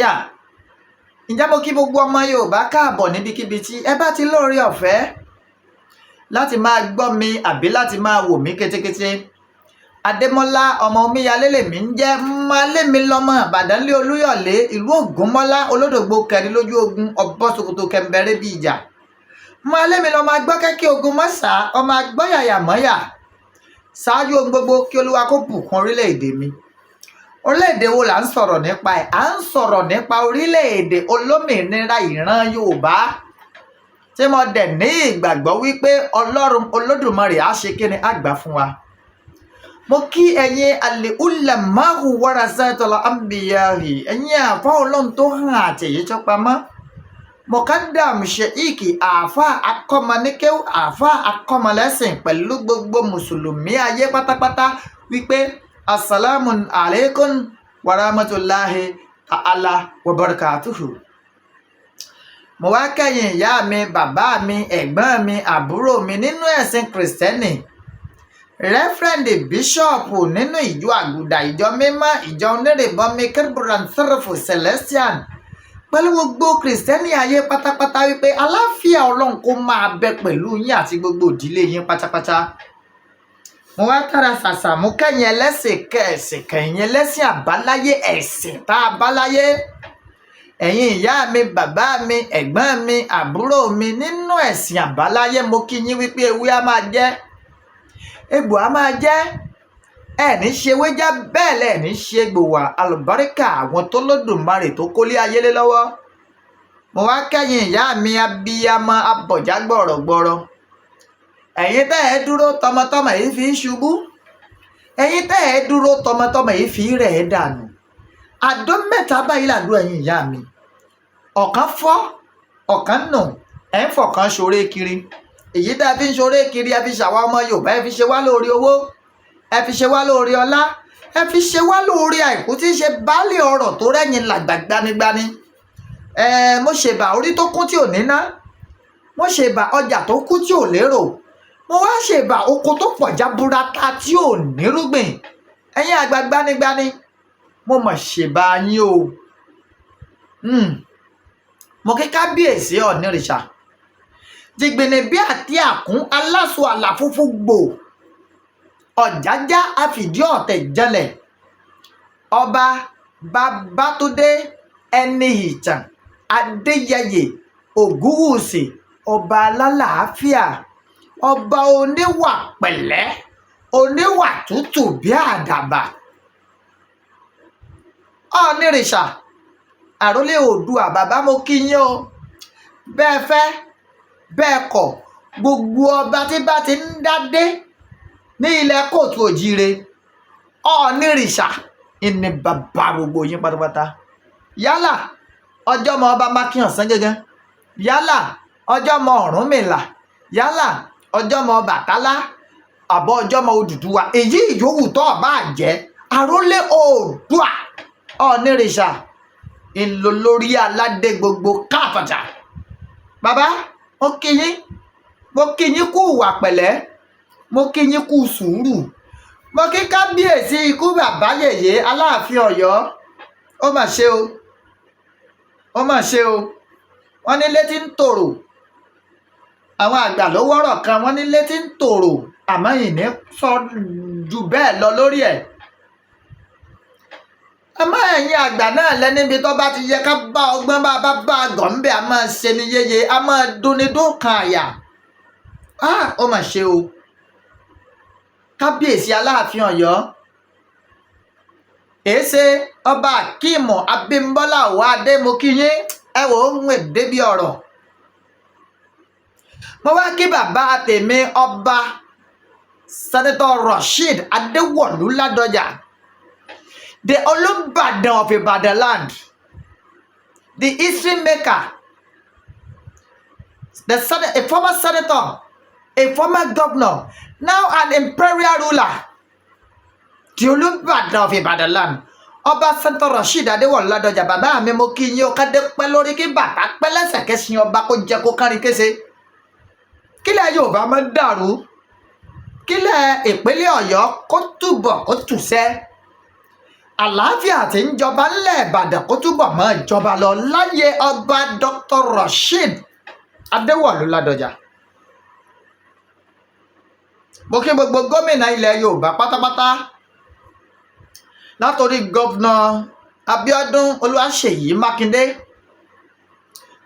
Yà, ǹjẹ́ mo kí gbogbo ọmọ Yorùbá káàbọ̀ níbikíbi tí ẹ bá ti lóore ọ̀fẹ́ láti máa gbọ́ mi àbí láti máa wò mí kétékété. Adémọ́lá ọmọ Omíyalé lèmi ń jẹ́. Mmalẹ́mi lọ́mọ Ìbàdàn lé Olúyọ̀lé, ìlú Ògúnmọ́lá, olódògbò kẹrin lójú ogun, ọbọ̀ ṣòkòtò kẹ̀mbẹ̀rẹ̀ bí ìjà. Mmalẹ́mi lọ́mọ agbọ́kẹ́kẹ́ ogun mọ́sà, ọmọ agbọ́yàyà mọ́yà. Ṣáájú ohun gbogbo, kí Olúwa kó bùkún orílẹ̀-èdè mi. Orílẹ̀-èdè wo là ń sọ̀rọ̀ nípa ẹ̀? À ń sọ̀rọ̀ nípa orílẹ̀-èdè olómìnira ìran Yorùbá, tí mo dẹ̀ ní ìgbàgbọ́ wípé Ọlọ́run Olódùmarè á ṣe kíni, á gbà fún wa. Mo kí ẹ̀yin al-ulama'u warasatul anbiya'i, ẹ̀yin àfa Ọlọ́run tó hàn àti èyí tó pamọ́, mọ̀kádàm, sheik, àáfà akọ́mọníkéwù, àáfà akọ́mọlẹ́sìn, pẹ̀lú gbogbo mùsùlùmí ayé pátápátá wípé asalaamu alaykum warahmatulahi ta'ala wa barakatuhu. Mo wá kẹ́yìn ìyá mi, bàbá mi, ẹ̀gbọ́n mi, àbúrò mi nínú ẹ̀sìn Kìrìsìtẹ́nì, Reverend, bíṣọ́ọ̀pù nínú ìjọ Àgùdà, Ìjọ Mímọ́, Ìjọ Onírìbọmi, Kérúbù Sẹ́ráfù Celestial, pẹ̀lú gbogbo Kìrìsìtẹ́nì ayé pátápátá wípé aláfíà Ọlọ́run kó máa bẹ pẹ̀lú yín àti gbogbo ìdílé yín pátápátá. Mo wá kára ṣàṣà mú kẹ́yìn ẹlẹ́sìn kẹ̀sìn, kẹ̀yìn ẹlẹ́sìn àbáláyé, ẹ̀sìn tá a bá láyé, ẹ̀yin ìyá mi, bàbá mi, ẹ̀gbọ́n mi, àbúrò mi nínú ẹ̀sìn àbáláyé, mo kí yín wípé ewé á máa jẹ́, egbò á máa jẹ́, ẹ ní ṣe wéjá bẹ́ẹ̀ lẹ̀ ní ṣe gbòwà àlùbáríkà àwọn tó lódùmarè tó kólé ayé lé lọ́wọ́. Mo wá kẹ́yìn ìyá mi abiyamọ abọ̀já gbọ̀rọ̀gbọ̀rọ̀, ẹ̀yin tẹ́ ẹ dúró tọmọtọmọ yìí fi ń ṣubú, ẹ̀yin tẹ́ ẹ dúró tọmọtọmọ yìí fi rẹ̀ ẹ́ dànù. Àdó mẹ́ta báyìí làdó ẹ̀yin ìyá mi. Ọ̀kan fọ́, ọ̀kan nù, ẹ̀ ń fọ̀kan ṣoré kiri. Èyí tá a fi ń ṣoré kiri, ẹ fi ṣàwa ọmọ Yorùbá, ẹ fi ṣe wá lóore owó, ẹ fi ṣe wá lóore ọlá, ẹ fi ṣe wá lóore àìkú tí í ṣe baálé ọrọ̀ tó rẹ́yìn làgbà gbanigbani. Ẹ mo ṣèbà orí tó kún tí ò ní ná, mo ṣèbà ọjà tó kú tí ò lérò, mo wá ṣèbà oko tó pọ̀ jaburata tí ò nírúgbìn. Ẹ̀yin àgbà gbanigbani, mo mọ̀ ṣèbà yín o. Mo kí kábíyèsí Ọ̀nìrìṣà jìgbìnì bí àti àkún, aláṣọ àlà funfun gbò, ọ̀jájá àfìdí ọ̀tẹ̀ janlẹ̀, Ọba Babátúndé Ẹni Ìtàn Adéyẹyè Ògúnwùsì, ọba alálàáfíà, ọba oníwà pẹ̀lẹ́, oníwà tútù bí àdàbà. Ọ̀nìrìṣà, àrólé Oòdùà, bàbá, mo kí yín o. Bẹ́ẹ̀ fẹ́ bẹ́ẹ̀ kọ̀, gbogbo ọba tí bá ti ń dádé ní ilẹ̀ kóòtù òjíire, Ọ̀nìrìṣà ìní bàbá gbogbo yín pátápátá. Yálà ọjọ́ mọ ọba mákíọ̀sán ọ̀sán gángan, yálà ọjọ́ mọ Ọ̀rúnmìlà, yálà ọjọ́ mọ Bàtálá, àbọ̀ ọjọ́ mọ Odùduwà, èyí ìyówù tó ọba jẹ́, àrólé Oòdùà Ọ̀nìrìṣà ńlọ lórí aládé gbogbo káfàtà. Bàbá, mo kí yín, mo kí yín kú ìwà pẹ̀lẹ́, mo kí yín kú sùúrù. Mo kí kábíyèsí, ikú bàbá yèyé, Aláàfin Ọ̀yọ́. Ó mà ṣe o, ó mà ṣe o. Wọ́n ní létí ń tòrò, àwọn àgbà ló wọ́rọ̀ kan, wọ́n ní létí ń tòrò, àmọ́ ìní sọ jù bẹ́ẹ̀ lọ lórí ẹ̀. Àmọ́ ẹ̀yin àgbà náà lẹ́níbi tó bá ti yẹ ká bá ọgbọ́n, bá a gọ̀ ńbẹ̀, a máa ṣe ni yéye, a máa dunni dún kan àyà. Ó mà ṣe o. Kábíyèsí Aláàfin Ọ̀yọ́, èéṣe Ọba Akeem Abímbọ́lá Ọwọ́adé, mo kí yín. Ẹ wò ó, ń débi ọ̀rọ̀. Mo wá kí bàbá tèmi, Ọba Senator Rasheed Adéwọ̀lú Ládọjà, the Olúbàdàn of Ibadan land, the history maker, a former senator, a former governor, now an imperial ruler, the Olúbàdàn of Ibadan land, Ọba Senator Rasheed Adéwọ̀lú Ládọjà. Bàbá mi, mo kí yín o. Kádé pẹ́ lórí, kí bàtà pẹ́ lẹ́sẹ̀, kẹ́sìn ọba kó jẹ́ kó kárin kése. Kílẹ̀ Yorùbá máa ń dàrú, kílẹ̀ ìpínlẹ̀ Ọ̀yọ́ kó túbọ̀ kó tùsẹ́. Àlàáfíà tí ń jọba ńlẹ̀ Ìbàdàn kó túbọ̀ máa jọba lọ láyé Ọba Dr. Rasheed Adéwọ̀lú Ládọjà. Mo kí gbogbo gómìnà ilẹ̀ Yorùbá pátápátá, látòrí Governor Abíọ́dún Olúwaṣèyí Mákindé,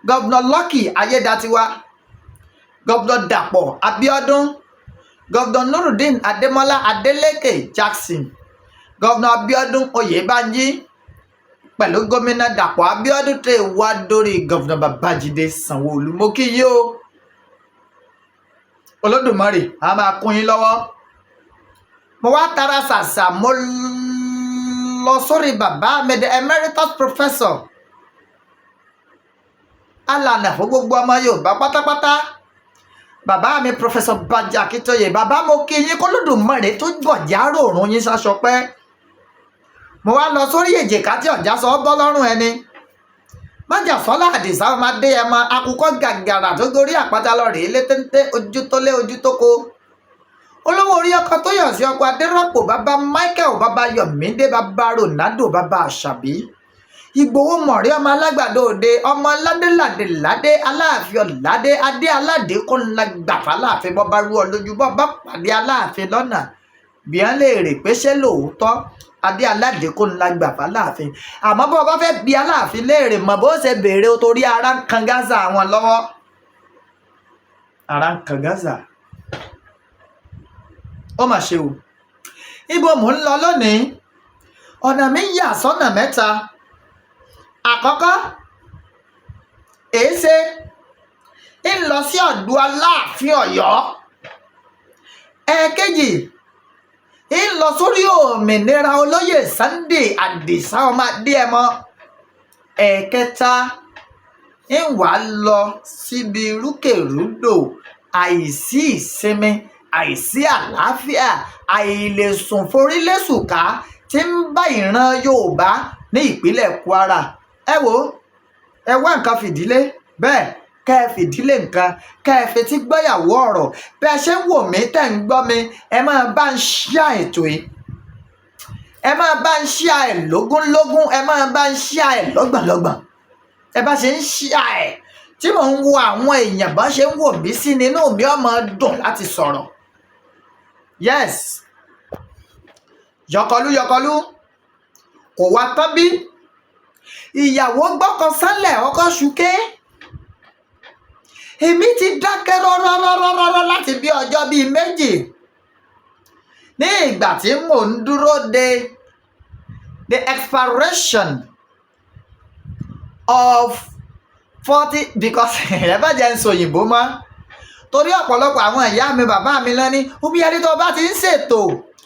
Governor Lucky Ayédatiwa, Governor Dàpọ̀ Abíọ́dún, Governor Nurudeen Adémọ́lá Adélékè Jackson, Governor Abíọ́dún Oyèbánjí, pẹ̀lú Gómìnà Dàpọ̀ Abíọ́dún, tẹ̀ wá dórí Governor Babájídé Sanwó-Olú. Mo kí yín o. Olódùmarè a máa kún yín lọ́wọ́. Mo wá tara ṣàṣà, mo lọ sórí bàbá mi, the emeritus professor, alànà fún gbogbo ọmọ Yorùbá pátápátá, bàbá mi, Professor Banji Akíntóyè. Bàbá, mo kí yín, k'Olódùmarè tó gbọ̀já ròrùn yín sáṣọpẹ́. Mo wá lọ sórí èjìká tí ọ̀já sọ bọ́ lọ́rùn ẹni, májàsọ́lá Àdìsá ọmọ Adéyẹmọ, akukọ gàgàrà tó gorí àpáta lọ rèé lé téńté, ojú tó lé, ojú tó ko, olówó orí ọkọ tó yàn sí ọkọ Adérọ́pò, bàbá Michael, bàbá Yọ̀mídé, bàbá Ronaldo, bàbá Àṣàbí Ìgbòho mọ̀rí, ọmọ alágbàdo òde, ọmọ ládéládé ládé aláàfin ọ̀ládé adé aládé kó ńlá gbàfà láàfin. Bọ́ bá rú ọ lójú, bọ́ bá pàdé aláàfin lọ́nà, bí wọ́n lè rè pé ṣé lóòótọ́ adé aládé kó ńlá gbàfà láàfin. Àmọ́ bọ́ bá fẹ́ bi aláàfin léèrè, mọ̀ bó ṣe béèrè o, torí ara ń kan Gaza àwọn lọ́wọ́, ara ń kan Gaza. Ó mà ṣe o. Ibo mò ń lọ lónìí? Ọ̀nà mi yà sọ́nà mẹ́ta. Àkọ́kọ́, èéṣe ń lọ sí ọ̀dọ̀ Aláàfin Ọ̀yọ́. Ẹ̀ẹ̀kejì, ń lọ sórí òmìnira olóyè Sunday Adisa ọmọ Adéẹmọ. Ẹ̀ẹ̀kẹta, ń wá lọ síbi rúkèrúdò, àìsí ìsinmi, àìsí àlàáfíà, àìlèsùn forílẹ̀sùká tí ń bá ìran Yorùbá ní ìpínlẹ̀ Kwara. Ẹ wò ó, ẹ wá nǹkan fìdílé bẹ́ẹ̀, kẹ́ ẹ fìdílé nǹkan, kẹ́ ẹ fetí gbọ́yàwó ọ̀rọ̀. Bí ẹ ṣe ń wò mí, tẹ̀ ń gbọ́ mi, ẹ máa bá ń share ètò yìí, ẹ máa bá ń share ẹ̀ lógúnlógún, ẹ máa bá ń share ẹ̀ lọ́gbọ̀nlọ́gbọ̀n. Ẹ bá ṣe ń share ẹ̀, tí mò ń wo àwọn èèyàn bá ṣe ń wò mí sí, nínú mi ó máa dùn láti sọ̀rọ̀. Yes, yọkọlú yọkọlú kò wá tán bí ìyàwó gbọ́kọ sánlẹ̀, ọkọ ṣùké. Èmi ti dákẹ́ rọ́rọ́rọ́rọ́rọ́ láti bí ọjọ́ bíi 2, ní ìgbà tí mò ń dúró de the expiration of 40, because ẹ bá jẹ́ ń sọ òyìnbó mọ́, torí ọ̀pọ̀lọpọ̀ àwọn ìyá mi, bàbá mi lọ ní Omíyalé, tó bá ti ń ṣètò,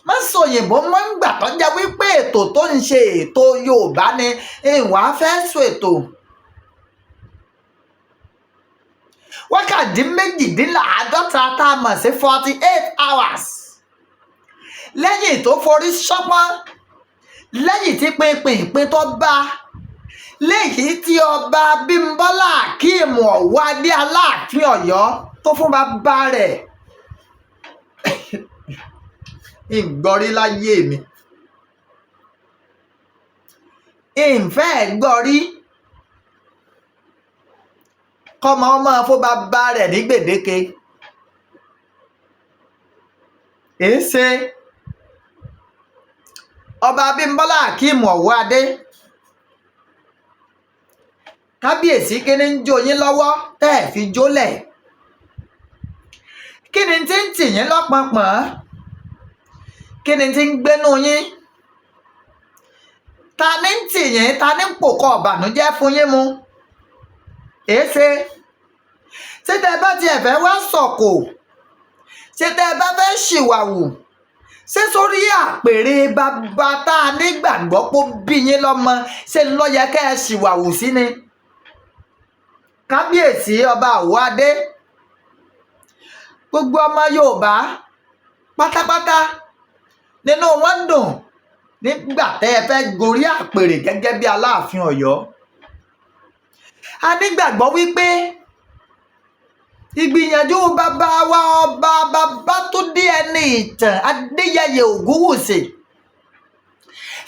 má sọ òyìnbó mọ́, ń gbà tó jẹ́ wípé ètò tó ń ṣe, ètò Yorùbá ni. Ìwà fẹ́ sọ ètò wákàtí 48 tá a mọ̀ sí 48 hours lẹ́yìn tó forí ṣánpọ́n, lẹ́yìn tí pinpin tó bá, léyìí tí Ọba Abímbọ́lá Akeem Ọ̀wọ́adé, Aláàfin Ọ̀yọ́, tó fún bàbá rẹ̀. Ìgbọ́rí láyé mi, ìfẹ́ gbọ́rí kọ́mọ ọmọ fún bàbá rẹ̀ ní gbèdéke. Èéṣe Ọba Abímbọ́lá Akeem Ọ̀wọ́adé, kábíyèsí, kí ni ń jó yín lọ́wọ́ tẹ́ ẹ̀ fi jólẹ̀? Kí ni tí ń tì yín lọ́pọ̀npọ̀n? Kí ni tí ń gbénú yín? Ta ni ń tì yín? Ta ni ń pòkọ ọ̀bànújẹ́ fún yín mu? Èéṣe ṣé tẹ́ ẹ bá tiẹ̀ fẹ́ wá sọ̀kò, ṣé tẹ́ ẹ bá fẹ́ ṣìwàwù, ṣé sórí àpèrè bàbá tá a nígbàgbọ́ pé ó bí yín lọ́mọ, ṣé ló yẹ kẹ́ ẹ ṣìwàwù sí ni? Kábíyèsí Ọba Ọ̀wọ́adé, gbogbo ọmọ Yorùbá pátápátá nínú wọn dùn nígbà tẹ́ ẹ fẹ́ gorí àpèrè gẹ́gẹ́ bí Aláàfin Ọ̀yọ́. A nígbàgbọ́ wípé ìgbìyànjú bàbá wa, Ọba Babátúndé Ẹniìtàn Adéyẹyè Ògúnwùsì,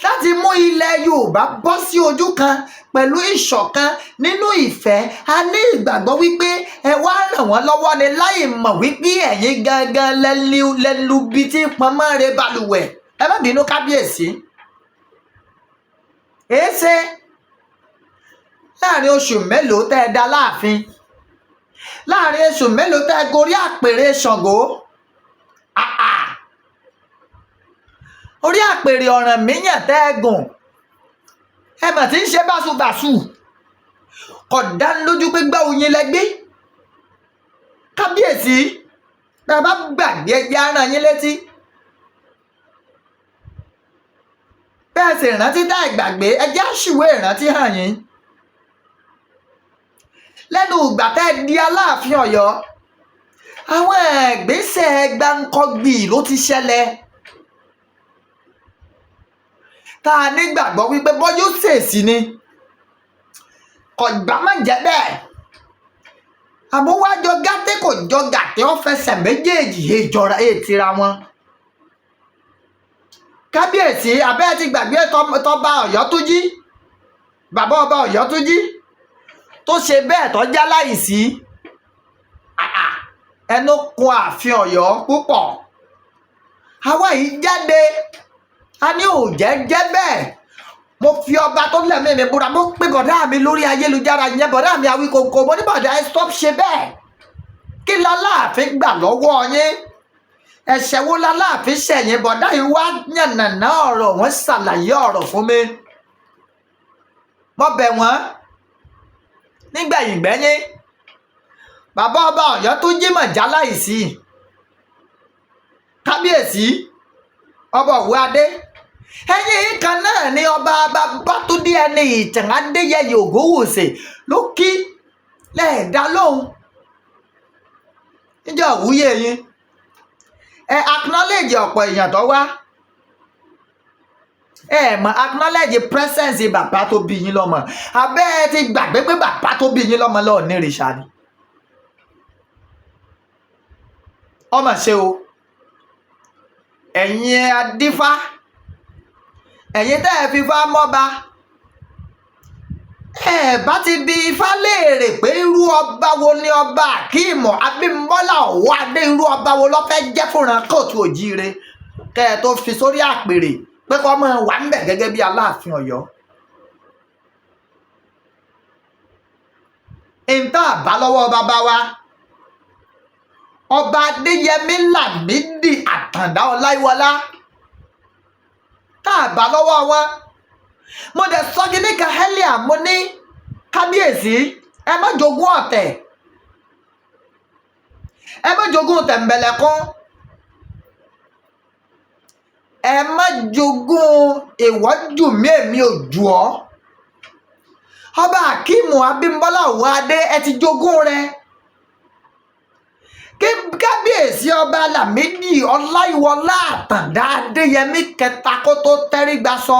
Láti mú ilẹ̀ Yorùbá bọ́ sí ojú kan pẹ̀lú ìṣọ̀kan nínú ìfẹ́. A ní ìgbàgbọ́ wípé ẹ wá ràn wọ́n lọ́wọ́ ni, láì mọ̀ wípé ẹ̀yin gangan lẹ́lubi tí pọnmọ́ re balùwẹ̀. Ẹ má bínú, kábíyèsí. Èéṣe láàrin oṣù mélòó tẹ́ ẹ dá láàfin, láàrin oṣù mélòó tẹ́ ẹ gorí àpèrè Ṣàngó, àà, orí àpèrè Ọ̀rànmíyàn tẹ́ ẹ gùn, ẹ mà ti ń ṣe báṣubàṣu. Kò dánilójú pé gbá oyin lẹ gbé. Kábíyèsí, bẹ́ẹ̀ bá gbàgbé, ẹjẹ́ á rán yín létí. Bẹ́ẹ̀ sì rántí tá ẹ̀ gbàgbé, ẹjẹ́ á ṣìwé ìrántí hàn yín. Lẹ́nu ìgbà tẹ́ ẹ di Aláàfin Ọ̀yọ́, àwọn ìgbésẹ̀ gbáǹkọ́gbì ló ti ṣẹlẹ̀ tá a nígbàgbọ́ wípé bọ́yọ́ ṣèèṣì ni, kò gbà má jẹ́ bẹ́ẹ̀. Àmọ́ wá jọ gàtẹ́, kò jọ gàtẹ́, ó fẹsẹ̀ méjèèjì èjọra ètìra wọn. Kábíyèsí, abẹ́ ti gbàgbé tọba Ọ̀yọ́túnjí, bàbá ọba Ọ̀yọ́túnjí tó ṣe bẹ́ẹ̀ tó já láìsí ẹnu kun ààfin Ọ̀yọ́ púpọ̀. Àwa yìí jáde, a ní ò jẹ́ jẹ́ bẹ́ẹ̀. Mo fi ọba tó lẹ̀mí mi búra. Mo pé bọ̀dá mi lórí ayélujára yẹn, bọ̀dá mi Awíkonko. Mo ní, "Bọ̀dá, ẹ stop ṣe bẹ́ẹ̀. Kí láláàfin gbà lọ́wọ́ yín? Ẹ̀ṣẹ̀ wo láláàfin ṣẹ̀yìn?" Bọ̀dá yìí wá yànnàná ọ̀rọ̀, wọ́n ṣàlàyé ọ̀rọ̀ fún mi. Mo bẹ̀ wọ́n nígbẹ̀yìn gbẹ́yìn. Bàbá ọba Ọ̀yọ́ tó jí mọ̀ já láìsí. Kábíyèsí ọba Òwúadé, ẹ̀yìn kan náà ni ọba Babátúndé ẹni ìtàn Adéyẹyè Ògúnwùsì ló kí lẹ́ẹ̀dá lóhùn níjọ́ òwúyè yín. Ẹ acknowledge ọ̀pọ̀ èèyàn tó wá, ẹ mọ̀ acknowledge presence bàbá tó bí yín lọ́mọ. Abẹ́ ẹ ti gbàgbé pé bàbá tó bí yín lọ́mọ lọ́ọ̀ ní ìrìṣà ni. Ọmọ ṣe o, ẹ̀yin adífá, ẹ̀yin tẹ́ ẹ fi fá mọ́ba, ẹ bá ti bi ifá léèrè pé irú ọba wo ni ọba Akeem Abímbọ́lá Ọ̀wọ́adé, irú ọba wo ló fẹ́ jẹ́ fúnra kóòtù òjíire, kẹ́ ẹ tó fi sórí àpèrè pé kó máa wà ń bẹ̀ gẹ́gẹ́ bí Aláàfin Ọ̀yọ́. Ìta àbá lọ́wọ́ bàbá wa ọba Adéyẹmí Lámídì Àtàndá Ọláyíwọlá, tá a bá lọ́wọ́ wọn. Mo dẹ̀ sọ kí ní kahelia, mo ní, "Kábíyèsí, ẹ má jogún ọ̀tẹ̀, ẹ má jogún tẹ̀m̀bẹ̀lẹ̀kún, ẹ má jogún ìwọ́jú mi, èmi ò jù ọ́." Ọba Akeem Abímbọ́lá Ọ̀wọ́adé, ẹ ti jogún rẹ̀. Kábíyèsí ọba Lámídì Ọláyíwọlá Àtàndá Adéyẹmí kẹta kó tó tẹrígbà sọ,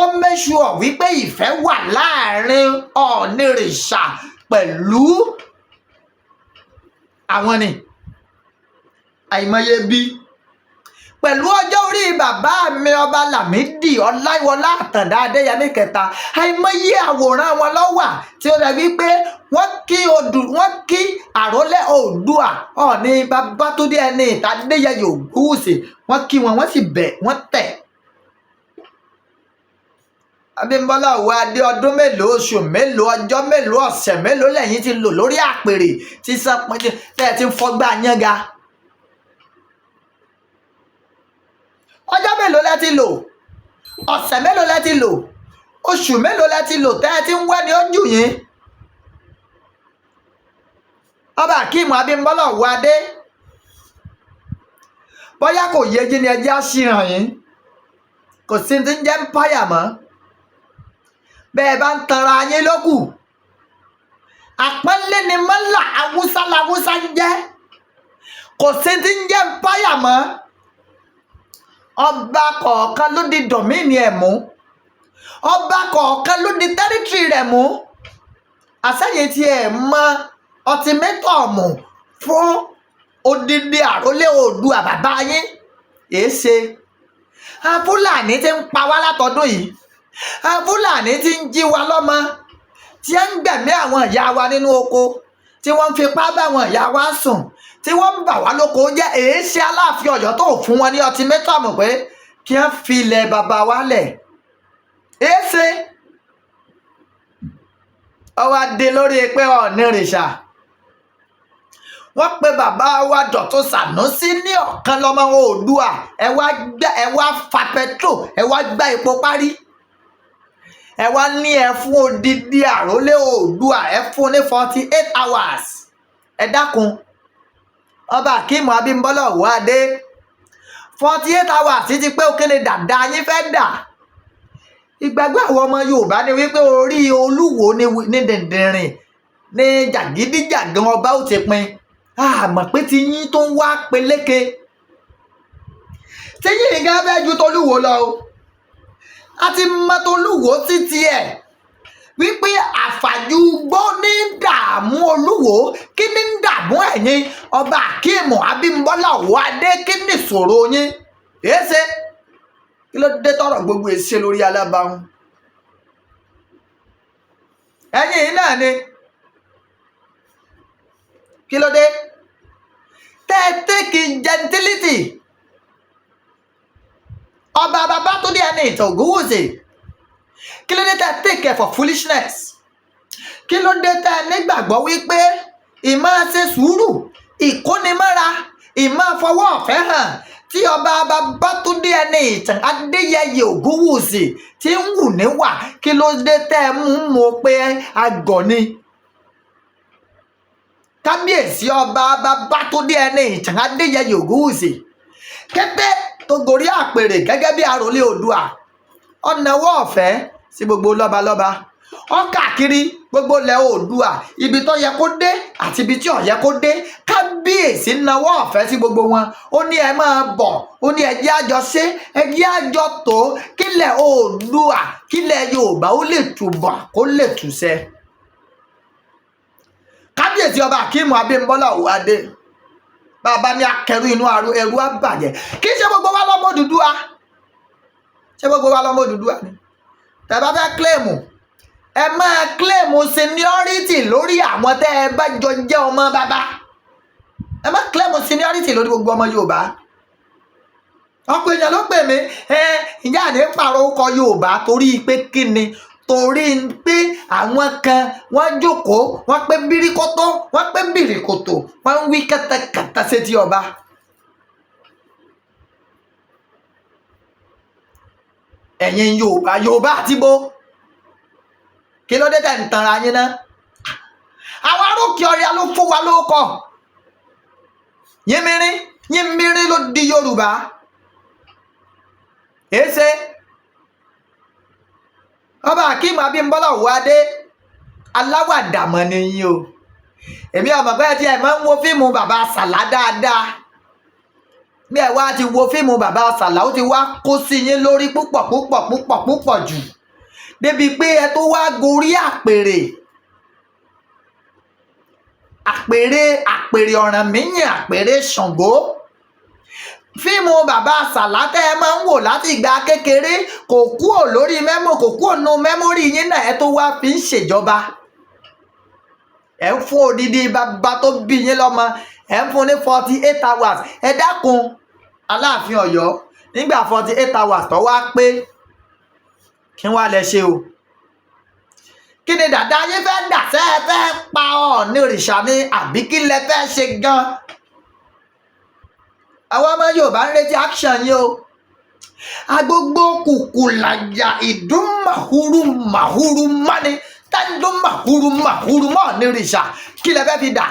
ó mẹ́sù ọ̀ wípé ìfẹ́ wà láàrin Ọ̀nìrìṣà pẹ̀lú àwọn ni àìmọye bí pẹ̀lú ọjọ́ orí bàbá mi ọba Lámídì Ọláyíwọlá Àtàndá Adéyẹmí kẹta. Àìmọye àwòrán wọn ló wà tí ó dàbí pé wọ́n kí odù, wọ́n kí àrólé Oòduà, Ọọ̀ni Babátúndé ẹni ìta Adéyẹyè Ògúnwùsì. Wọ́n kí wọn, wọ́n sì bẹ̀ wọ́n tẹ̀. Abímbọ́lá Ọ̀wọ́adé, ọdún mélòó, oṣù mélòó, ọjọ́ mélòó, ọ̀sẹ̀ mélòó lẹ́yìn ti lò lórí àpèrè tí sọpọ́n tẹ́ ẹ ti ń fọgbà yánga? Ọjọ́ mélòó lẹ ti lò? Ọ̀sẹ̀ mélòó lẹ ti lò? Oṣù mélòó lẹ ti lò tẹ́ ẹ ti ń wẹ́ni ó jù yín? Ọba Akeem Abímbọ́lá Ọ̀wọ́adé, bóyá kò yé yín ni, ẹ jẹ́ á ṣìràn yín. Kò sí ti ń jẹ́ empire mọ́. Bẹ́ẹ̀ bá ń tanra yín lókù, àpọ́nlé ni mọ́là Haúsá làwúsá ń jẹ́. Kò sí ti ń jẹ́ empire mọ́. Ọba kọ̀ọ̀kan ló di dọ̀míìnì ẹ̀ mú, ọba kọ̀ọ̀kan ló di tẹ́rítìrì rẹ̀ mú. Àsẹ́yìn tí ẹ̀ mọ ọtímẹ́tọ̀mù fún odidi àrólé Oòduà bàbá yín èé ṣe. Àwọn Fúlàní ti ń pa wá látọdún yìí, àwọn Fúlàní ti ń jí wa lọ́mọ, tí ń gbẹ̀mí àwọn ìyá wa nínú oko, tí wọ́n ń fipá bá àwọn ìyá wa sùn, tí wọ́n ń bà wá lóko jẹ́. Èé ṣe, Aláàfin Ọ̀yọ́, tó fún wọn ní ultimatum pé kí wọ́n fi ilẹ̀ bàbá wa lẹ̀? Èé ṣe ọwọ́ adé lórí pé Ọ̀nìrìṣà wọ́n pe bàbá wa Dọ̀tun Sànúsí ní ọ̀kan lọ́mọ Oòduà. Ẹ wá gbẹ, ẹ wá fa petrol, ẹ wá gbá epo parí, ẹ wá ní ẹ fún odidi àrólé Oòduà, ẹ fún ní 48 hours. Ẹ dákun, Ọba Akeem Abímbọ́lá Ọwọ́adé, 48 hours ti pé, òkèlè dàda yín fẹ́ dà. Ìgbàgbọ́ àwọn ọmọ Yorùbá ni wípé orí Olúwo ní dìndìnrìn ní jàgídíjàgan ọba ó ti pin. Àmọ́ pé ti yín tó ń wá peléke tí yín gan fẹ́ ju tolúwo lọ o. A ti mọ tolúwo títí ẹ̀ wípé àfàjùgbó ní dààmú Olúwo. Kí ní dààmú ẹ̀yin, Ọba Akeem Abímbọ́lá Ọwọ́adé? Kí ní ìṣòro yín? Èéṣe, kí ló dé tọrọ gbogbo èsè lórí alábàáhùn ẹ̀yin yìí náà ni? Kí ló dé tẹ́ ẹ take gentility Ọba Babátúndé Ẹniìtàn Ògúnwùsì? Kí ló dé tẹ́ ẹ take it for foolishness? Kí ló dé tẹ́ ẹ nígbàgbọ́ wípé ìmáa ṣe sùúrù, ìkónimọ́ra, ìmáa fọwọ́ ọ̀fẹ́ hàn tí Ọba Babátúndé Ẹniìtàn Adéyẹyè Ògúnwùsì tí ń wù níwà, kí ló dé tẹ́ ẹ mú mọ́ pé àgọ̀ ni? Kábíyèsí Ọba Babátúndé Ẹniìtàn Adéyẹyè Ògúnwùsì, kété tó gorí àpèrè gẹ́gẹ́ bí àròlé Oòduà, ọ̀nàwọ́ ọ̀fẹ́ sí gbogbo lọ́balọ́ba, ó káàkiri gbogbo ilẹ̀ Oòduà, ibi tó yẹ kó dé àti ibi tí ò yẹ kó dé. Kábíyèsí nawọ́ ọ̀fẹ́ sí gbogbo wọn. Ó ní ẹ máa bọ̀, ó ní ẹ jẹ́ àjọ ṣe, ẹ jẹ́ àjọ tó kílẹ̀ Oòduà, kílẹ̀ Yorùbá ó lè túbọ̀, kó lè túṣẹ. Kábíyèsí Ọba Akeem Abímbọ́lá Ọwọ́adé, bàbá ní akẹrù inú ẹrú àbàjẹ́. Kì í ṣe gbogbo wa lọ́mọ Odùduwà. Ṣé gbogbo wa lọ́mọ Odùduwà ni? Tẹ́ bá fẹ́ claim, ẹ máa claim seniority lórí àwọn tẹ́ ẹ bá jọ jẹ́ ọmọ bàbá. Ẹ má claim seniority lórí gbogbo ọmọ Yorùbá. Ọ̀pọ̀ èèyàn ló pè mí, ẹ ìyá àní pààrọ̀ orúkọ Yorùbá torí pé kí ni? Torí pé àwọn kan wọ́n jókòó, wọ́n pé bíríkótó, wọ́n pé bìrìkòtò, wọ́n ń wí kẹ́tẹ́kẹ́tẹ́ sétí ọba. Ẹ̀yin Yorùbá, Yorùbá àti bo, kí ló dé tẹ̀ ń tanra yín ná? Àwọn arókè ọ̀rẹ́ ló fún wa lóko yínmírín yínmírín ló di Yorùbá. Èéṣe, Ọba Akeem Abímbọ́lá Ọwọ́adé, aláwàdàmọ̀ ni yín o. Èmi ọmọ pé tí ẹ máa ń wo fíìmù Bàbá Sàlá dáadáa. Bí ẹ wá ti wo fíìmù Bàbá Sàlá, ó ti wá kó sí yín lórí púpọ̀ púpọ̀ púpọ̀ púpọ̀ jù, débi pé ẹ tó wá gorí àpèrè àpèrè àpèrè Ọ̀rànmíyàn, àpèrè Ṣàngó. Fíìmù Bàbá Sàlá tẹ́ ẹ máa ń wò láti ìgbà kékeré kò kúò lórí memo, kò kúò nù memory yín náà. Ẹ tó wá fi ń ṣèjọba, ẹ ń fún odidi bàbá tó bí yín lọ́mọ, ẹ ń fún ní 48 hours. Ẹ dákun, Aláàfin Ọ̀yọ́, nígbà 48 hours tó wá pé, kí wàá lẹ ṣe o? Kí ni dàda yín fẹ́ dà? Sẹ́ ẹ fẹ́ pa Ọọ̀ni òrìṣà ni, àbí kí lẹ fẹ́ ṣe gan? Àwọn ọmọ Yorùbá ń retí action yín o. Agbogbo kùkù làjà ìdún màhúrú màhúrú mọ́ni táńdún màhúrú màhúrú mọ́ ní òrìṣà, kí lẹ fẹ́ fi dà?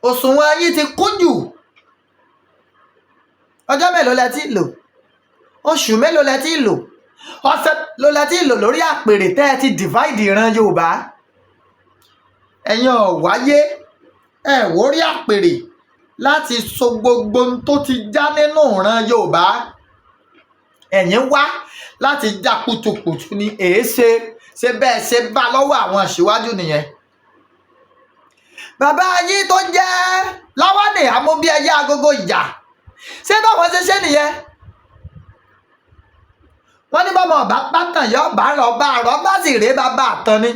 Òṣùwọ̀n yín ti kún jù. Ọjọ́ mélòó lẹ ti lò? Oṣù mélòó lẹ ti lò? Ọ̀sẹ̀ ló lẹ ti lò lórí àpèrè tẹ́ ẹ ti divide ìran Yorùbá? Ẹ̀yin ò wáyé ẹ̀ wórí àpèrè láti so gbogbo ohun tó ti já nínú ìran Yorùbá. Ẹ̀yin wá láti já kutukutu ní. Èéṣe ṣe bẹ́ẹ̀ ṣe bá lọ́wọ́ àwọn aṣíwájú nìyẹn? Bàbá yín tó jẹ́ Láwánì Amúbíẹyẹ Agogo Ìjà. Ṣé báwọn ṣe ṣe nìyẹn? Wọ́n ní bọ́mọ ọba pátàn yọ bá rọba, àrọ́bá sì rèé bàbá àtàn ni.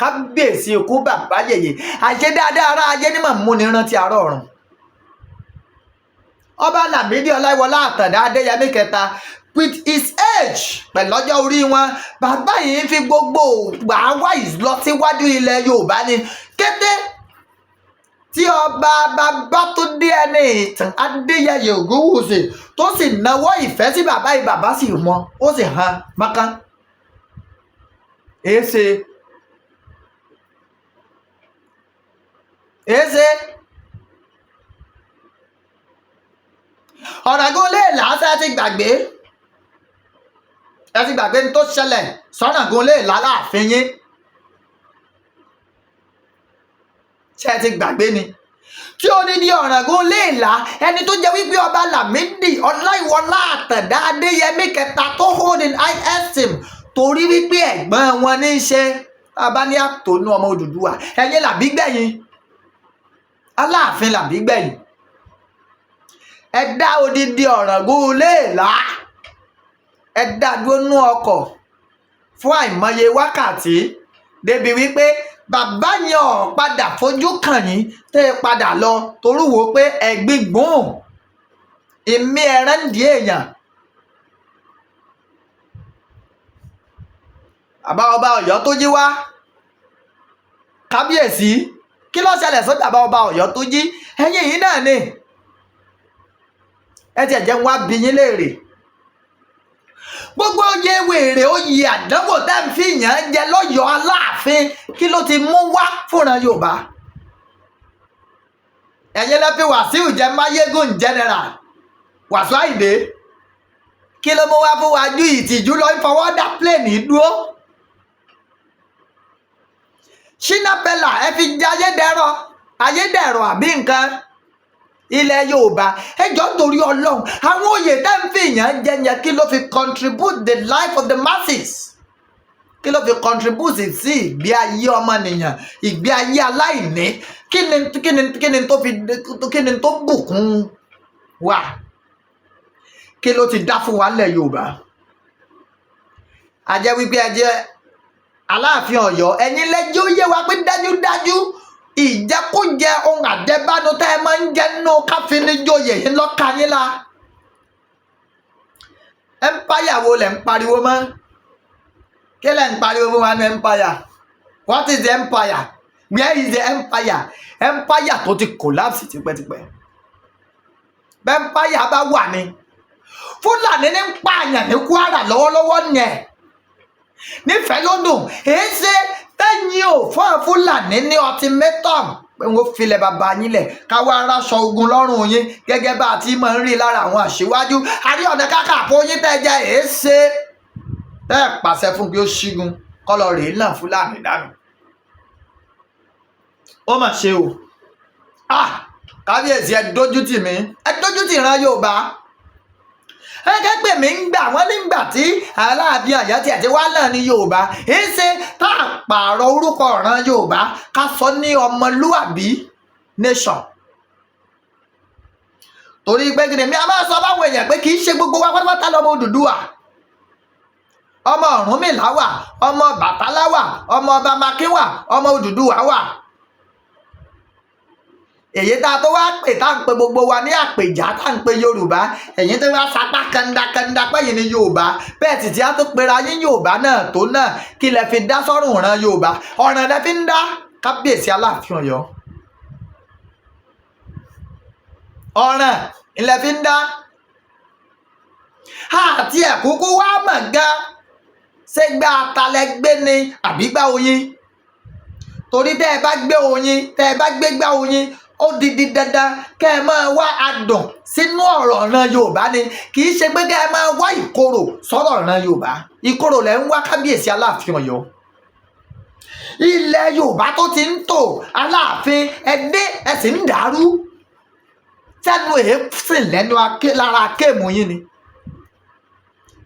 Kábíyèsí ikú bàbá yèyè, àṣẹ dáadáa ara ayé ní màmú ni rántí àárọ̀ ọ̀run. Ọba Lámídì Ọláìwọlá Àtàndá Adéyẹmí kẹta, with his age, pẹ̀lú ọjọ́ orí wọn, bàbá yìí ń fi gbogbo wàá ìlọsíwájú ilẹ̀ Yorùbá ni. Kété tí ọba Babátúndé Ẹniìtàn Adéyẹyè Ògúnwùsì tó sì nawọ́ ìfẹ́ sí bàbá yìí, bàbá sì mọ ó sì hàn mọ́kán. Èéṣe, èéṣe Ọ̀ràngún lè làásẹ̀. Ẹ ti gbàgbé, ẹ ti gbàgbé ní tó ṣẹlẹ̀ sọ́ràngún lè lálàáfin yín. Ṣé ẹ ti gbàgbé ni tí ó ní ní Ọ̀ràngún Léèlá, ẹni tó jẹ́ wípé ọba Lámídì Ọláìwọlá Àtàndá Adéyẹmí kẹta tó hold in high esteem, torí wípé ẹ̀gbọ́n wọn ní í ṣe? Bàbá ní àtònú ọmọ Odùduwà, ẹ̀yin làbí gbẹ̀yìn, Aláàfin làbí gbẹ̀yìn. Ẹ dá odidi Ọ̀ràngún Léèlá, ẹ dá dúró nú ọkọ̀ fún àìmọye wákàtí, débi wípé bàbá yẹn ò padà fojú kàn yín tẹ́ ẹ padà lọ, torú wo pé ẹ̀gbin gbùn ìmí ẹran ń di èèyàn. Bàbá ọba Ọ̀yọ́ tó jí wá, kábíyèsí, kí ló ṣẹlẹ̀ sí bàbá ọba Ọ̀yọ́ tó jí? Ẹ̀yin yìí náà ni ẹ tiẹ̀ jẹ́ ń wá bi yín léèrè. Gbogbo oyè wèrè, oyè àdánwò tá ń fi yàn án jẹ lọ́yọ̀ọ́ Aláàfin, kí ló ti mú wá fúnra Yorùbá? Ẹ̀yin lẹ fi Wàsíù jẹ Máyégún general, Wàsíù Àyìndé. Kí ló mú wá fún wa ju ìtìjú lọ ń fọwọ́ dá pléènì dúró? Ṣínà Pẹ́là, ẹ fi jẹ ayédèrò, ayédèrò àbí nǹkan ilẹ̀ Yorùbá. Ẹ jọ̀ọ́, nítorí Ọlọ́run, àwọn oyè tá ń fi yàn jẹ yẹn, kí ló fi contribute the life of the masses? Kí ló fi contribute sí ìgbé ayé ọmọnìyàn, ìgbé ayé aláìní? Kí ni tó fi, kí ni tó bùkún wa? Kí ló ti dá fún wa nílẹ̀ Yorùbá? A jẹ́ wípé ẹ jẹ́ Aláàfin Ọ̀yọ́, ẹ̀yin lẹ́jọ́ ó yé wa pé dájúdájú ìjẹkújẹ ohun àjẹbánu tẹ́ ẹ máa ń jẹ nínú káfíníjòyè yín lọ́ka yín la. Empire wo lẹ̀ ń pariwo mọ́? Kí lẹ̀ ń pariwo fún wa ní empire? What is the empire? Where is the empire? Empire tó ti collapse tipẹ́tipẹ́. Bẹ́ẹ̀ empire bá wà ní, Fúlàní ní ń pààyàn ní Kwara lọ́wọ́lọ́wọ́ yẹn, nífẹ̀ẹ́ lódùn. Èyí ṣe tẹ́yìn ò fún Fúlàní ní ultimatum pé wọ́n filẹ̀ bàbá yín lẹ̀, káwá aráṣọ ogun lọ́rùn yín, gẹ́gẹ́ bá a ti máa ń rí lára àwọn àṣewájú Ààrẹ Ọ̀nà Kakanfò yín tẹ́ jẹ́? Èé ṣe tẹ́ ẹ̀ pàṣẹ fún pé ó ṣígun kọ́lọ̀ rèé náà Fúlàní dànù? Ó mà ṣe o. Ah, kábíyèsí, ẹ dójú tì mí, ẹ dójú tì ìran Yorùbá. Ẹgẹ́ pè mí ń gbà wọ́n nígbà tí Aláàfin Ọ̀yọ́ tiẹ̀ ti wá náà ní Yorùbá. Ń ṣe tá a pààrọ̀ orúkọ ọ̀ràn Yorùbá, ká sọ ní ọmọlúàbí nation? Torí pé kí ni mi a máa sọ báwọn èèyàn pé kì í ṣe gbogbo wa pátápátá lọmọ Odùduwà. Ọmọ Ọ̀rúnmìlà wà, ọmọ Bàtálá wà, ọmọ ọba Makin wà, ọmọ Odùduwà wà. Èyí tá a tó wá pè, tá à ń pe gbogbo wa ní àpèjá, tá à ń pe Yorùbá, ẹ̀yin tó wá sapá kandakanda pẹ́yìn ní Yorùbá, bẹ́ẹ̀ títí á tó pera yín Yorùbá náà tó náà, kí lẹ fi dá sọ́rùn ìran Yorùbá? Ọ̀ràn lẹ fi ń dá, kábíyèsí Aláàfin Ọ̀yọ́. Ọ̀ràn ilẹ̀ fi ń dá àti ẹ̀kúkú wá mọ̀ gan, ṣé gbá atalẹ̀ gbé ni àbí gbá oyin? Torí tẹ́ ẹ bá gbé oyin, tẹ́ ẹ bá gbé gbá oyin, ó di di dandan kẹ́ ẹ máa wá adùn sínú ọ̀rọ̀ ọ̀ràn Yorùbá ni. Kì í ṣe pé kẹ́ ẹ máa wá ìkorò sọ̀rọ̀ ọ̀ràn Yorùbá. Ìkorò lẹ̀ ń wá, kábíyèsí Aláàfin Ọ̀yọ́. Ilẹ̀ Yorùbá tó ti ń tò, Aláàfin, ẹ dé, ẹ sì ń dàrú sẹ́nu èéfín lẹ́nu lára akéèmù yín ni.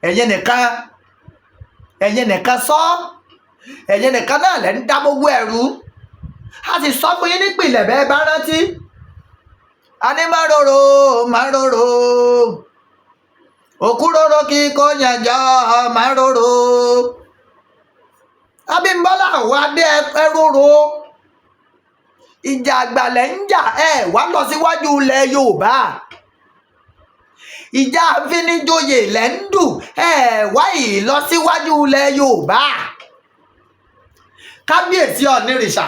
Ẹ̀yin nìkan, ẹ̀yin nìkan sọ, ẹ̀yin nìkan náà lẹ́ ń dá gbogbo ẹ̀rú. A sì sọ fún yín nípìnlẹ̀, bẹ́ẹ̀ bá rántí. A ní má rorò, má rorò, òkúròrò kí kò yànjọ, má rorò. Abímbọ́lá Ọ̀wọ́adé, ẹ rorò. Ìjà àgbàlẹ̀ ń jà, ẹ wá lọ síwájú ilẹ̀ Yorùbá. Ìjà àfinijoyè lẹ́ ń dù, ẹ wá ìlọsíwájú ilẹ̀ Yorùbá. Kábíyèsí Ọ̀nìrìṣà,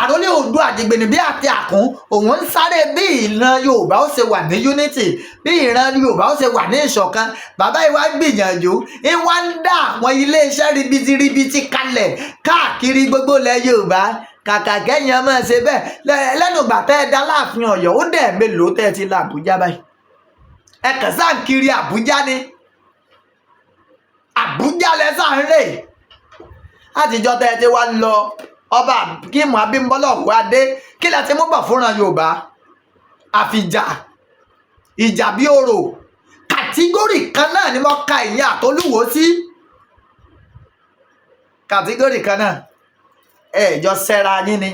àròlé Oòduà, àjìgbìnì bí àti àkún, òun ń sáré bí ìran Yorùbá ó ṣe wà ní unity, bí ìran Yorùbá ó ṣe wà ní ìṣọ̀kan. Bàbá yìí wá gbìyànjú, ń wá ń dá àwọn iléeṣẹ́ ribiribiti kalẹ̀ káàkiri gbogbo ilẹ̀ Yorùbá. Kàkà kẹ́yìn ọmọ ṣe bẹ́ẹ̀, lẹ́nu ìgbà tẹ́ ẹ dá láàfin Ọ̀yọ́, ó dẹ̀ mélòó tẹ́ ẹ ti lọ Àbújá báyìí? Ẹ kàn sáà ń kiri Àbújá ni. Àbújá lẹ sáà ń rè látijọ́ tẹ́ ẹ ti wá lọ. Ọba Akeem Abímbọ́lá Ọ̀wọ́adé, kí lẹ ti mú bọ̀ fúnra Yorùbá? Àfìjà ìjà bí orò. Category kan náà ni mo ka ìyẹn àtolúwo sí, category kan náà. Ẹ jọ sẹ́ra yín ni.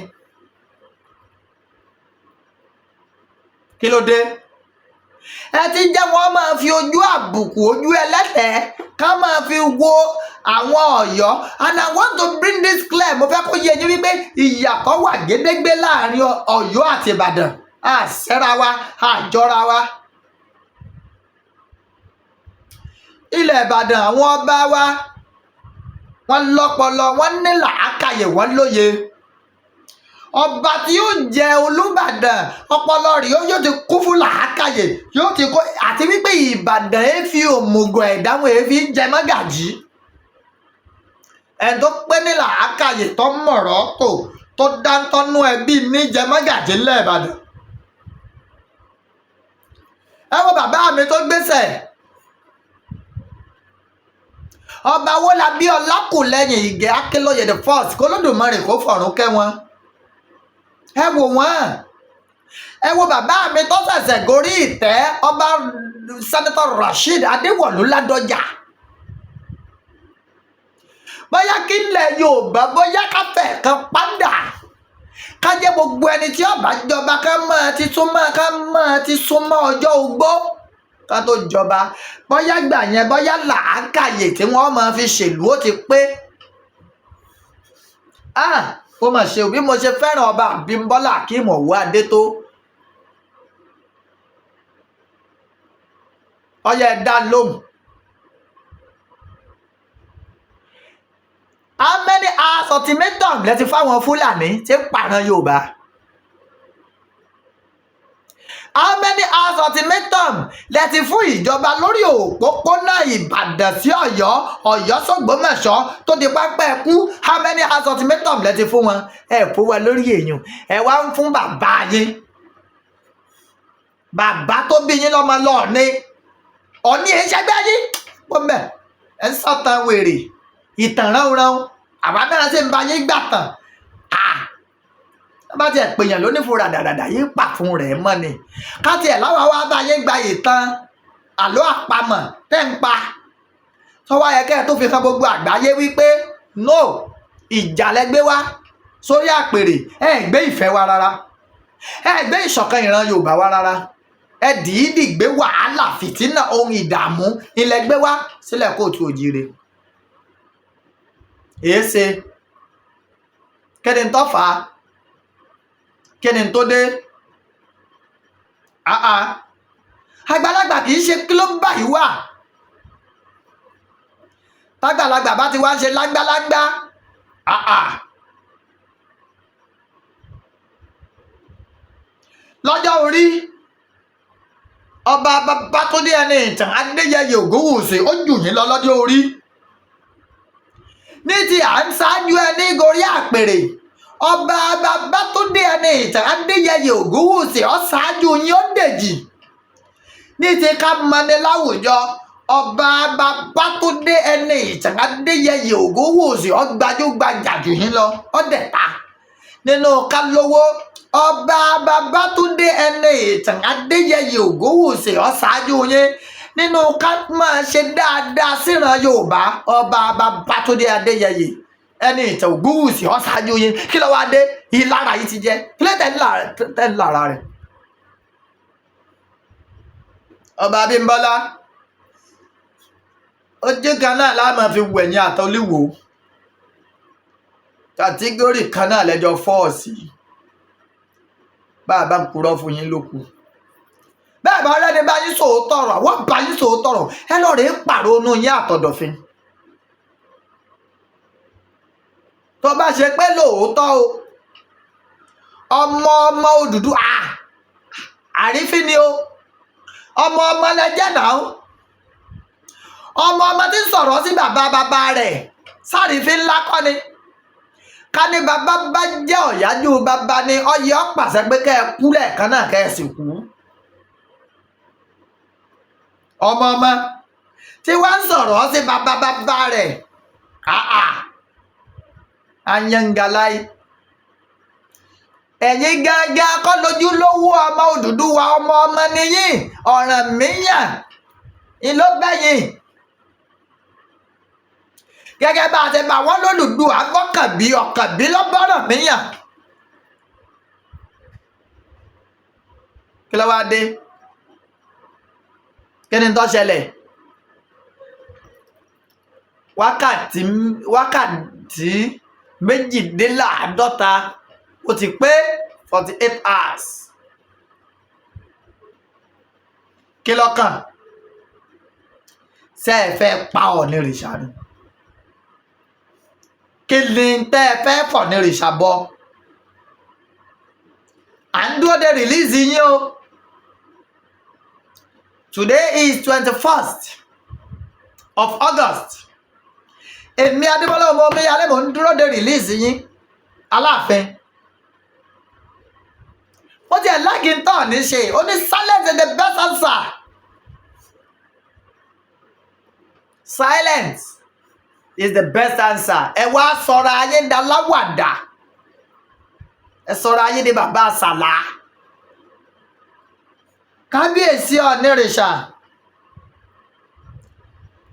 Kí ló dé ẹ ti jẹ́ wọ́n máa fi ojú àbùkù, ojú ẹlẹ́tẹ̀ẹ́ ká máa fi wo àwọn Ọ̀yọ́? And I want to bring this clear. Mo fẹ́ kó yé yín wípé ìyàtọ̀ wà gédégbé láàrin Ọ̀yọ́ àti Ìbàdàn. Àṣẹ́ra wa, àjọra wa. Ilẹ̀ Ìbàdàn, àwọn ọba wa, wọ́n lọ́pọlọ, wọ́n ní làákàyè, wọ́n lóye. Ọba tí yóò jẹ Olúbàdàn, ọpọlọ rẹ̀ yóò ti kún fún làákàyè, yóò ti kó. Àti wípé Ìbàdàn ẹ fi òmùgọ̀ ẹ̀dá wọn ẹ fi jẹ mọ́gàjí. Ẹni tó pé ní làákàyè, tó mọ̀rọ̀ tó dáńtọ́nú ẹbí ní jẹ mọ́gàjí ńlẹ̀ Ìbàdàn. Ẹ wo bàbá mi tó gbéṣẹ̀, ọba Owólabí Ọlákùlẹ́yìn Ìgè Akínlóye the first, k'Olódùmarè kó fọ̀run kẹ́ wọn. Ẹ wò wọ́n. Ẹ wo bàbá mi tó ṣẹ̀ṣẹ̀ gorí ìtẹ́, ọba Senator Rasheed Adéwọ̀lú Ládọjà. Bóyá kí ilẹ̀ Yorùbá, bóyá káfẹ́ kan padà, ká jẹ́ gbogbo ẹni tí ó bá jọba ká máa ti súnmọ́ ọjọ́ ogbó ká tó jọba. Bóyá gbà yẹn, bóyá làákàyè tí wọ́n máa fi ṣèlú ó ti pé. Ah, ó mà ṣe o! Bí mo ṣe fẹ́ràn ọba Abímbọ́lá Akeem Ọ̀wọ́adé tó, ọyẹ ẹ dá lóhùn. How many hours ultimatum lẹ ti fáwọn Fúlàní tí ń pààrọ̀ Yorùbá? How many hours ultimatum lẹ ti fún ìjọba lórí òpópónà Ìbàdàn sí Ọ̀yọ́, Ọ̀yọ́ sÓgbómọ̀ṣọ́ tó di pápá ẹkú? How many hours ultimatum lẹ ti fún wọn? Ẹ fún wa lórí èèyàn, ẹ wá ń fún bàbá yín, bàbá tó bí yín lọ́mọ lọ́ọ̀ni ọ̀ní ẹ̀ ń ṣẹgbẹ́ yín pọ́nbẹ́. Ẹ̀ ń sọ̀tàn wèrè, ìtàn ránran. Àwa náà sì ń bá yín gbà tàn. Bá tiẹ̀ pèèyàn lónífò ràdàràdà yín pà fún rẹ̀ mọ́ ni. Ká tiẹ̀ láwa wá bá yín gba ìtàn àlọ́ àpamọ̀ tẹ́ ń pa tọ́wọ́ ayẹ kẹ́ ẹ̀ tó fi kan gbogbo àgbáyé wípé no, ìjà lẹ gbé wá sórí àpèrè. Ẹ gbé ìfẹ́ wa rárá, ẹ gbé ìṣọ̀kan ìran Yorùbá wa rárá. Ẹ dìídì gbé wàhálà, fìtínà, ohun ìdààmú ilẹ̀ gbé wá sílẹ̀ kóòtù òjìire. Èéṣe? Kí ni tó fà á? Kí ni tó dé? Àà, àgbàlagbà kì í ṣe kí ló ń báyìí wà. Tágbàlagbà bá ti wá ń ṣe lágbálágbá, àà, lọ́jọ́ orí, ọba Babátúndé ẹni ìtàn Adéyẹyè Ògúnwùsì, ó jù yín lọ lọ́jọ́ orí. Ní ti à ń ṣáájú ẹni gorí àpèrè, ọba Babátúndé ẹni ìtàn Adéyẹyè Ògúnwùsì ó ṣáájú yín, ó dèjì. Ní ti ká mọni láwùjọ, ọba Babátúndé ẹni ìtàn Adéyẹyè Ògúnwùsì ó gbajúgbajà jù yín lọ, ó dẹ̀ta. Nínú ká lówó, ọba Babátúndé ẹni ìtàn Adéyẹyè Ògúnwùsì ó ṣáájú yín. Nínú ká máa ṣe dáadáa síran Yorùbá, ọba Babátúndé Adéyẹyè ẹni ìtàn Ògúnwùsì ó ṣáájú yín. Kí ló wá dé? Ìlara yìí ti jẹ́. Kí ló tẹ̀ ń lára rẹ̀? Ọba Abímbọ́lá, ojú kan náà la máa fi wẹ̀yìn àtọ́líwò, category kan náà lẹ́jọ́ fọ́ọ̀sì. Bá a bá ń purọ́ fún yín ló kù. Bẹ́ẹ̀ bá rẹ́ni bá yín sòótọ́ ọ̀rọ̀, àwọn bá yín sòótọ́ ọ̀rọ̀, ẹ lọ́ọ́ rèé pàrọ̀nù yín àtọ̀dọ̀fin. Tó bá ṣe pé lóòótọ́ o, ọmọ ọmọ Odùduwà àrífín ni o, ọmọ ọmọ lẹjẹ náà, ọmọ ọmọ tí ń sọ̀rọ̀ sí bàbá bàbá rẹ̀ sárífín ńlá kọ́ ni. Ká ní bàbá bá jẹ́ ọ̀yájú bàbá ni, ọyẹ ọ́ pàṣẹ pé kẹ́ ẹ kú lẹ́ẹ̀kan náà, kẹ́ ẹ sì kú. Ọmọ ọmọ tí wọ́n ń sọ̀rọ̀ sí bàbá bàbá rẹ̀, ayangalai. Ẹ̀yin gángan kọ́ lójúlówó ọmọ Odùduwà, ọmọ ọmọ nìyí, Ọ̀rànmíyàn ìlógbẹ̀yìn. Gẹ́gẹ́ bá a ti bá wọn lólùdùà gbọ́kànbí ọ̀kànbí lọ́bọ̀rànmíyàn. Kí ló wá dé? Kí ni tó ṣẹlẹ̀? Wákàtí 52, ó ti pé 48 hours. Kí lọ́kàn? Ṣé ẹ fẹ́ pa Ọ̀nìrìṣà ni? Kí ni tẹ́ ẹ fẹ́ fọ̀nìrìṣà bọ? À ń dúró de release yín o. Today is 21st of August. Èmi Adébọ́lá ọmọ Omíyalé, mò ń dúró de release yín, Aláàfin. Ó tiẹ̀ láàgì ń tọ̀ ní ṣe, ó ní silence is the best answer. Silence is the best answer. Ẹ wá sọ̀rọ̀ ayé ń da láwàdà. Ẹ sọ̀rọ̀ ayé ní bàbá àsàlà. Kábíyèsí Ọ̀nìrìṣà.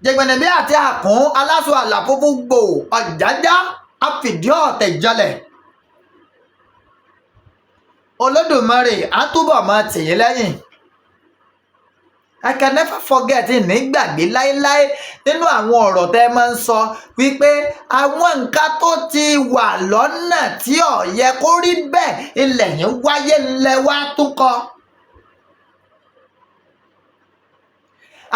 Jẹ̀gbẹ̀nẹ̀bí àti àkún aláṣọ àlà funfun gbò ọ̀jájá àfìdí ọ̀tẹ̀ jọlẹ̀. Olódùmarè á túbọ̀ máa tì yín lẹ́yìn. I can never forget, ní gbàgbé láéláé nínú àwọn ọ̀rọ̀ tẹ́ ẹ máa ń sọ wípé àwọn nǹkan tó ti wà lọ́nà tí ò yẹ kó rí bẹ́ẹ̀, ilẹ̀ yìí wáyé ńlẹ̀ wá tún kọ.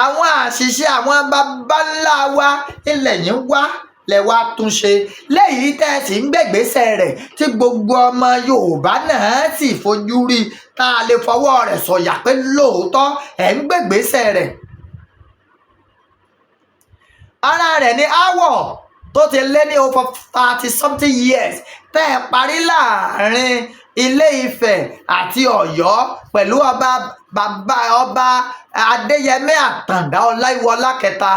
Àwọn àṣìṣe àwọn baba ńlá wa, ilẹ̀ yìí wá lẹ wá tún ṣe léyìí tẹ́ ẹ sì ń gbègbèsè rẹ̀, tí gbogbo ọmọ Yorùbá náà sì fojú rí, tá a lè fọwọ́ rẹ̀ sọ̀yà pé lóòótọ́ ẹ̀ ń gbègbèsè rẹ̀. Ara rẹ̀ ni aáwọ̀ tó ti lé ní over 30 something years tẹ́ ẹ parí láàrin Ilé Ifẹ̀ àti Ọ̀yọ́ pẹ̀lú ọba bàbá ọba Adéyẹmí Àtàndá Ọláìwọlá kẹta.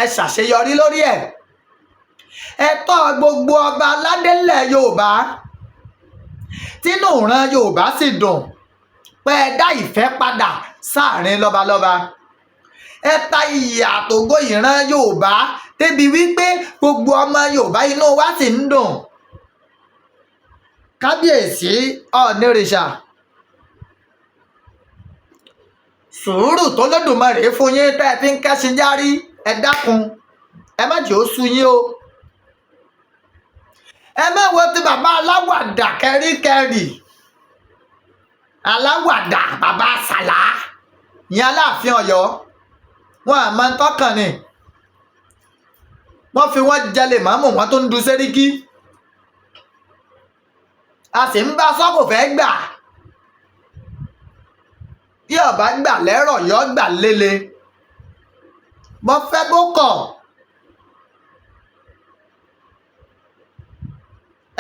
Ẹ ṣàṣeyọrí lórí ẹ̀. Ẹ tọ́ gbogbo ọba aládé ńlẹ̀ Yorùbá, tínú ìran Yorùbá sì dùn pé ẹ dá ìfẹ́ padà sáàrin lọ́balọ́ba. Ẹ ta iyì àtògo ìran Yorùbá débi wípé gbogbo ọmọ Yorùbá inú wa sì ń dùn. Kábíyèsí Ọ̀nìrìṣà, sùúrù tó lódùmarè fún yín tẹ́ ẹ fi ń kẹ́sìn járí, ẹ dákun, ẹ má jẹ́ ó sú yín o. Ẹ má wo ti bàbá aláwàdà kẹríkẹrì, aláwàdà bàbá àsàlá ìyẹn Aláàfin Ọ̀yọ́. Wọn àmọ́ ń tọkàn ni wọ́n fi wọ́n jẹlé màmú wọn tó ń du sẹ́ríkì, a sì ń bá sọ́kò fẹ́ gbà. Bí ọba gbà lẹ́rọ̀, yọ gbà lélẹ̀. Mo fẹ́ bó kọ̀.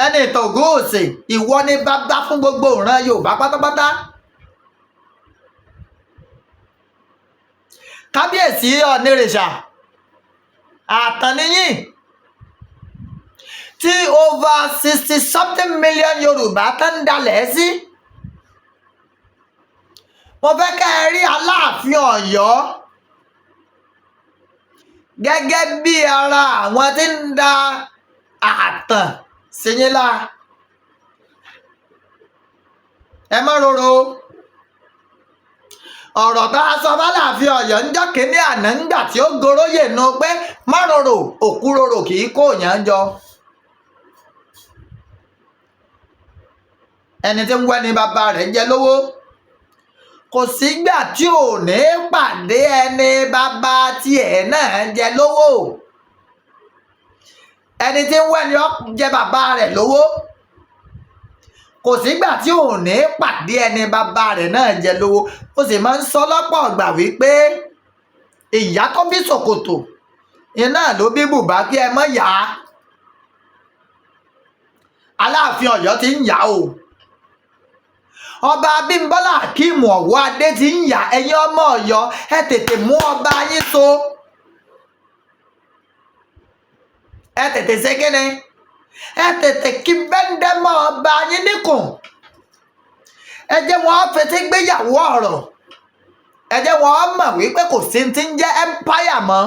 Ẹni ìtàn Ògúnwùsì, ìwọ ni bàbá fún gbogbo ìran Yorùbá pátápátá. Kábíyèsí Ọ̀nìrìṣà, àtàníyìn tí over 60 something million Yorùbá tó ń dalẹ̀ sí. Mo fẹ́ kẹ́ ẹ rí Aláàfin Ọ̀yọ́ gẹ́gẹ́ bí ara àwọn tí ń da ààtàn sí yín lá. Ẹ má rorò. Ọ̀rọ̀ tá a sọ f'Aláàfin Ọ̀yọ́ ńjọ́ kínní àná ńgbà tí ó goróyè nu pé márùrò òkúròrò kì í kó yàn jọ. Ẹni tí ń wẹ́ni bàbá rẹ̀ jẹ lówó, kò sígbà tí ò ní pàdé ẹni bàbá tiẹ̀ náà jẹ lówó. Ẹni tí ń wẹ́ni ó jẹ bàbá rẹ̀ lówó, kò sígbà tí ò ní pàdé ẹni bàbá rẹ̀ náà jẹ lówó. Ó sì máa ń sọ lọ́pọ̀ ọgbà wípé ìyá tó bí ṣòkòtò iná ló bí bùbá, kí ẹ mọ̀ yá. Aláàfin Ọ̀yọ́ ti ń yá o, ọba Abímbọ́lá Akeem Ọ̀wọ́adé ti ń yá. Ẹ̀yin ọmọ Ọ̀yọ́, ẹ tètè mú ọba yín so, ẹ tètè ṣe kíni, ẹ tètè kí bẹ́ńdẹ́mọ́ ọba yín níkùn. Ẹ jẹ́ wọn fetí gbéyàwó ọ̀rọ̀, ẹ jẹ́ wọn mọ̀ wípé kò sí ti ń jẹ́ empire mọ́.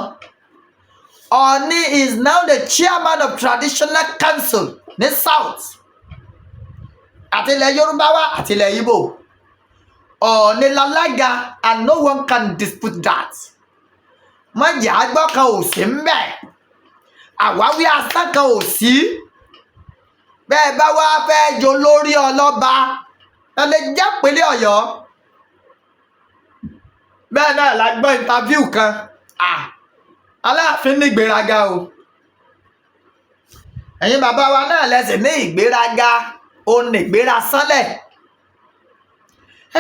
Ọọ̀ni is now the chairman of traditional council ní South àti ilẹ̀ Yorùbá wa àti ilẹ̀ Ìgbò. Ọọ̀ni lálága and no one can dispute that. Mọ̀jà àgbọ̀ kan ò sí ń bẹ̀, àwáwí asán kan ò sí. Bẹ́ẹ̀ bá wá fẹ́ jọ lórí ọlọ́ba, ẹ lè jẹ́ ìpínlẹ̀ Ọ̀yọ́. Bẹ́ẹ̀ náà la gbọ́ interview kan. Aláàfin ní ìgbéraga o. Ẹ̀yin bàbá wa náà lẹ́sìn ní ìgbéraga, ó ní ìgbéra sánlẹ̀.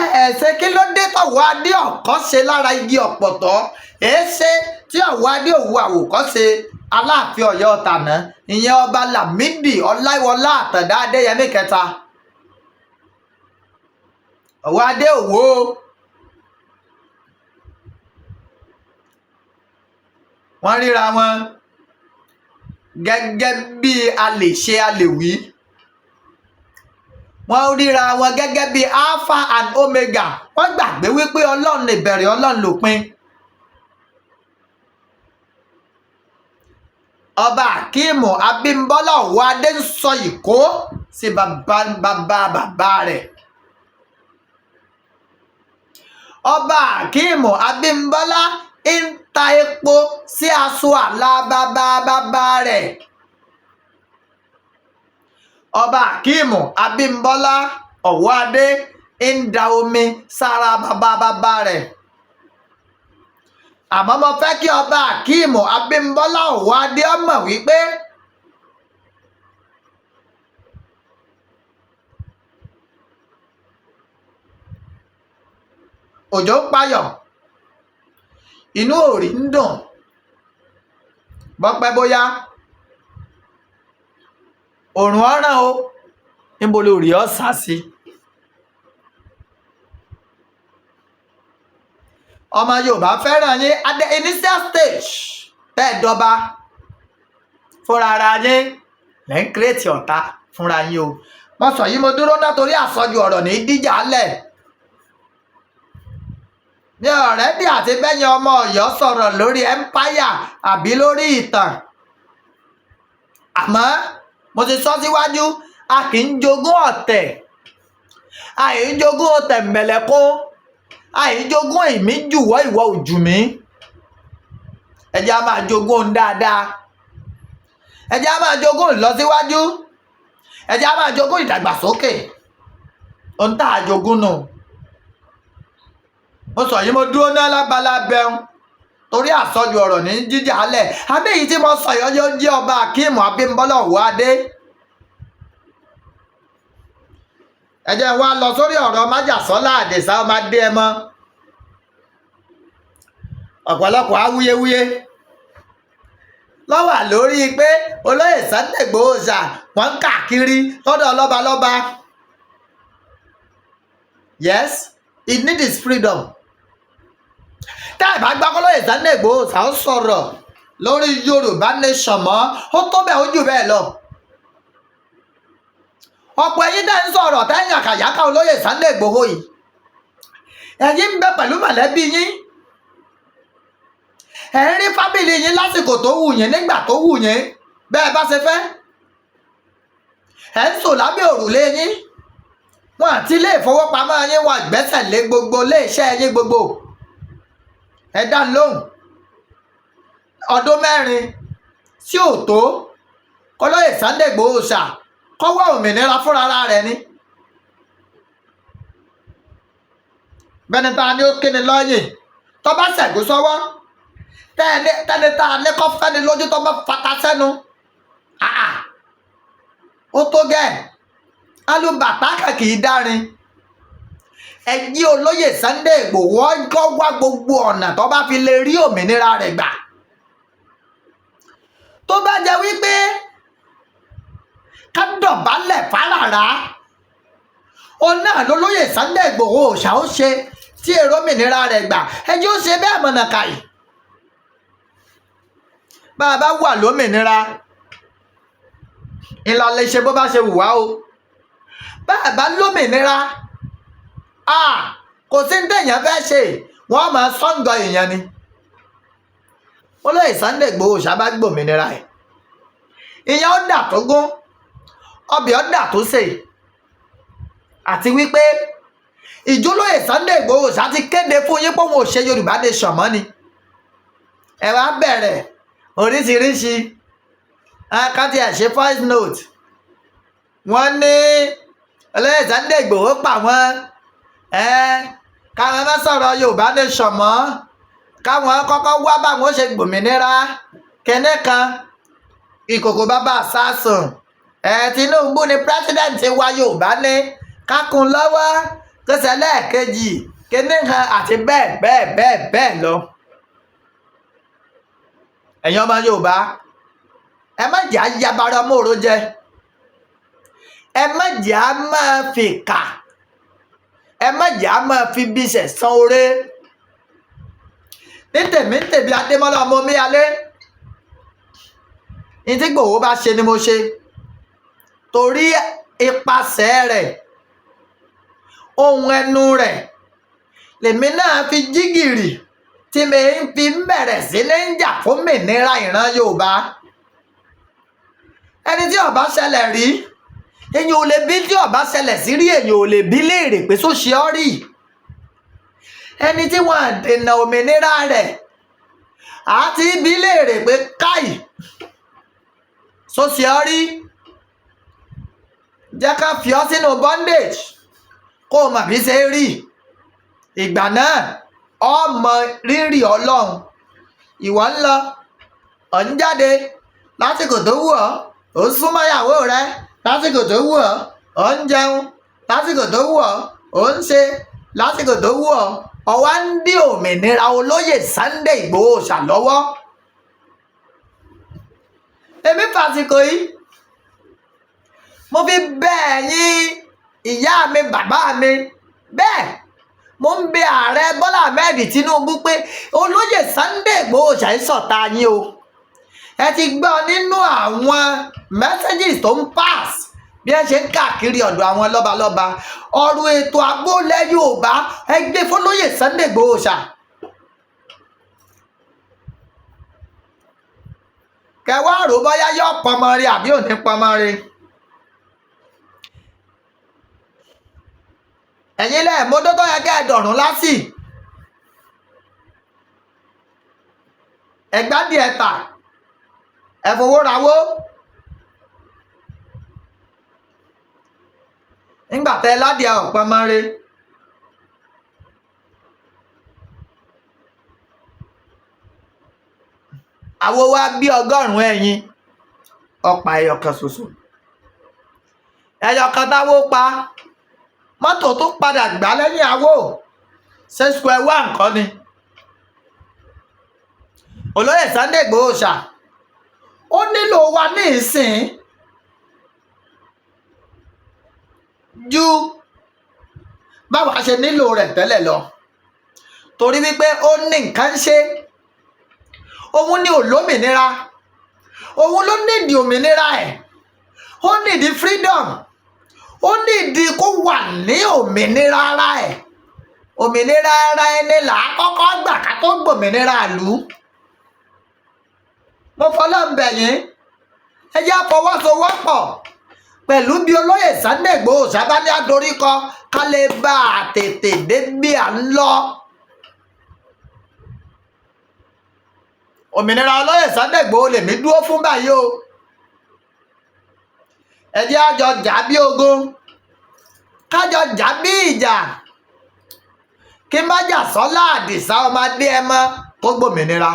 Ẹ ẹ ṣe kí ló dé tọ̀wọ́ adé ọ̀kọ́ ṣe lára igi ọ̀pọ̀tọ́? Èé ṣe tí ọ̀wọ́ adé òwú àwòkọ́ṣe Aláàfin Ọ̀yọ́ tàná, ìyẹn ọba Lámìdí Ọláìwọlá Àtàndá Adéyẹmí kẹta. Ọ̀wọ́ adé òwò wọ́n ríra wọn gẹ́gẹ́ bí a lè ṣe a lè wí. Wọ́n ríra wọn gẹ́gẹ́ bí Alpha and Omega. Wọ́n gbàgbé wípé Ọlọ́run ìbẹ̀rẹ̀, Ọlọ́run lópin. Ọba Akeem Abímbọ́lá Ọ̀wọ́adé ń sọ ìkó sí bàbá bàbá bàbá rẹ̀. Ọba Akeem Abímbọ́lá ń ta epo sí aṣọ àlà bàbá bàbá rẹ̀. Ọba Akeem Abímbọ́lá Ọ̀wọ́adé ń da omi sára bàbá bàbá rẹ̀. Àmọ́ mo fẹ́ kí ọba Akeem Abímbọ́lá Ọ̀wọ́adé mọ̀ wípé òjò ń payọ̀, inú òrì ń dùn, bọ́pẹ́ bóyá òrùn ọ̀ràn o, níbo ló rí ọ sá sí? Ọmọ Yorùbá fẹ́ràn yín at the initial stage. Bẹ́ẹ̀ dọba fúnra ara yín lẹ́ ń create ọ̀tá fúnra yín o. Mo sọ yìí, mo dúró náà torí àsọjù ọ̀rọ̀ ní díjà lẹ̀ ní ọ̀rẹ́dì àti bẹ́yìn ọmọ Ọ̀yọ́ sọ̀rọ̀ lórí empire àbí lórí ìtàn. Àmọ́ mo ti sọ síwájú, a kì í jogún ọ̀tẹ̀, a kì í jogún tẹ̀m̀bẹ̀lẹ̀kún, a kì í jogún èmi jùwọ́ ìwọ òjù mí. Ẹ jẹ́ á máa jogún ohun dáadáa, ẹ jẹ́ á máa jogún ìlọsíwájú, ẹ jẹ́ á máa jogún ìdàgbàsókè. Ohun tá a jogún nù. Mo sọ yìí, mo dúró náà lábala bẹun torí àsọjù ọ̀rọ̀ ní jíjà lẹ̀. Àbí èyí tí mo sọ yìí yóò jẹ́ ọba Akeem Abímbọ́lá Ọ̀wọ́adé. Ẹ jẹ́ wá lọ sórí ọ̀rọ̀ májàsọ́lá Àdìsá ọmọ adé ẹ mọ́. Ọ̀pọ̀lọpọ̀ awuyewuye ló wà lórí pé olóyè Sunday Igboho ṣà wọ́n ń káàkiri lọ́dọ̀ lọ́balọ́ba. Yes, he need his freedom. Tá ẹ̀ bá gbọ́ kó lóyè Sunday Igboho ṣà ń sọ̀rọ̀ lórí Yorùbá nation mọ́, ó tó bẹ́ẹ̀, ó jù bẹ́ẹ̀ lọ. Ọ̀pọ̀ ẹ̀yin tẹ́ ń sọ̀rọ̀ tẹ́ ń yàkàyàkà olóyè Sunday Igboho yìí, ẹ̀yin ń bẹ pẹ̀lú mọ̀lẹ́bí yín, ẹ̀ ń rí family yín lásìkò tó wù yín, nígbà tó wù yín, bẹ́ẹ̀ bá ṣe fẹ́. Ẹ̀ ń sùn lábẹ́ òrùlé yín, Wọn àti ilé ìfowópamọ́ yín, wọn gbẹ́sẹ̀ lé gbogbo ilé iṣẹ́ yín gbogbo. Ẹ dá lóhùn, ọdún 4 tí ò tó kọlọ́yè Sunday Igboho ṣá kọ́wọ́ òmìnira fúnra rẹ̀ ni. Bẹ́ẹ̀ni, ta ni ó kíni lọ́yìn tó bá ṣẹ̀gún sọ́wọ́, tẹ́ni tá a ní kọ́ fẹ́ni lójú tó bá fata sẹ́nu, ó tó gẹ́. Alùbàtà kan kì í dárin. Ẹ̀jí olóyè Sunday Igboho kọ́ wá gbogbo ọ̀nà tó bá fi lè rí òmìnira rẹ̀ gbà. Tó bá jẹ́ wípé ká dọ̀bálẹ̀ fáràrá, òun náà lolóyè Sunday Igboho ṣà ó ṣe tí èrò òmìnira rẹ̀ gbà, ẹjẹ́ ó ṣe bẹ́ẹ̀ mọ̀nà kàì. Bá a bá wà lómìnira ńlá lè ṣe bó bá ṣe wù wá o. Bá a bá lómìnira, kò sí ní téèyàn fẹ́ ṣe, wọ́n máa sọ́ǹgọ̀ èèyàn ni. Olóyè Sunday Igboho ṣá bá gbòmìnira ẹ̀, ìyẹn ó dà tó gún ọbẹ̀, ó dà tó sè. Àti wípé ìjólóyè Sunday Igboho ṣá ti kéde fún yín pé òun ò ṣe Yorùbá Nation mọ́ ni. Ẹ wá bẹ̀rẹ̀ oríṣiríṣi káti ẹ̀ ṣe voice note. Wọ́n ní olóyè Sunday Igboho pa wọ́n káwọn má sọ̀rọ̀ Yorùbá Nation mọ́, káwọn kọ́kọ́ wá báwọn ó ṣe gbòmìnira kẹ́nẹ́ kan ìkòkò bàbá àsásùn. Tinubu ni president wa, Yorùbá ní kákun lọ́wọ́ kẹsẹ̀ lẹ́ẹ̀kejì kẹ́nẹ́ kan àti bẹ́ẹ̀ bẹ́ẹ̀ bẹ́ẹ̀ bẹ́ẹ̀ lọ. Ẹ̀yin ọmọ Yorùbá, ẹ má jẹ́ àyàbára mòró jẹ, ẹ má jẹ́ á máa fi kà, ẹ má jẹ́ á máa fi bíṣẹ̀ san oore. Ní tèmi ń tèmi, Adémọ́lá ọmọ omíyalé, ní tí Ìgbòho bá ṣe ni mo ṣe, torí ipasẹ̀ rẹ̀, ohun ẹnu rẹ̀ lèmi náà fi jí gìrì tí mi ń fi bẹ̀rẹ̀ sí ní jà fún òmìnira ìran Yorùbá. Ẹni tí ó bá ṣẹlẹ̀ rí, èèyàn ò lè bí, tí ó bá ṣẹlẹ̀ sí rí, èèyàn ò lè bí léèrè pé só ṣe ọ́ rí. Ẹni tí wọ́n dènà òmìnira rẹ̀ àti bí léèrè pé káì só ṣe ọ́ rí. Jẹ́ ká fi ọ́ sínú bondage kó o mọ̀ bí ṣe rí. Ìgbà náà ọ mọ rírì Ọlọ́run. Ìwọ ń lọ, ọ̀ ń jáde lásìkò tó wù ọ́, ò ń súnmọ́ ìyàwó rẹ lásìkò tó wù ọ́, ò ń jẹun lásìkò tó wù ọ́, ò ń ṣe lásìkò tó wù ọ́, ọ wá ń dí òmìnira olóyè Sunday Igboho ṣà lọ́wọ́. Èmi fàsìkò yìí mo fi bẹ̀ yín, ìyá mi, bàbá mi, bẹ́ẹ̀ mo ń bẹ ààrẹ Bọ́lá Ahmed Tinubu pé olóyè Sunday Igboho ṣàìsọ̀ta yín o. Ẹ ti gbọ́ nínú àwọn messages tó ń pass bí ẹ ṣe ń káàkiri ọ̀dọ̀ àwọn lọ́balọ́ba, ọ̀rọ̀ ètò ààbò ilẹ̀ Yorùbá, ẹ gbé fọlóyè Sunday Igboho ṣá. Kẹwàá rò bóyá yọ pọnmọ rí àbí ò ní pọnmọ rí. Ẹ̀yin lẹ́ẹ̀mọ́dọ́ tó yẹ kẹ́ ẹ dọ̀rùn lásì. Ẹ̀gbádìí ẹ̀ta ẹ̀fowó rawó. Nígbà tẹ ládìí ọ̀pọ̀ mọ́ rí. Àwo wa bí 100 ẹyin, ọ̀pá ẹyọ kan ṣoṣo. Ẹyọ kan táwó pa, mọ́tò tó padà gbá lẹ́yìn àwo, ṣé square one kọ́ ni? Olóyè Sunday Igboho ṣá, ó nílò wa ní ìsìn ju báwa ṣe nílò rẹ̀ tẹ́lẹ̀ lọ, torí wípé ó ní nǹkan ṣe. Òun ni olómìnira, òun ló nídìí òmìnira ẹ̀, ó nídìí freedom, ó nídìí kó wà ní òmìnira ara ẹ̀. Òmìnira ara ẹni là á kọ́kọ́ gbà ká tó gbòmìnira ìlú. Mo fọlọ́n bẹ̀ yín, ẹ jẹ́ àfọwọ́sowọ́pọ̀. Pẹ̀lú bí olóyè Sunday Igboho sábà ní àdoríkọ, ká lè bá a tètè débi à ń lọ. Òmìnira olóyè Sunday Igboho lèmi dúró fún báyìí o. Ẹ jẹ́ á jọ jà bí ogun, kájọ jà bí ìjà, kí májàsọ́lá Àdìsá ọmọ Adéẹmọ kó gbòmìnira.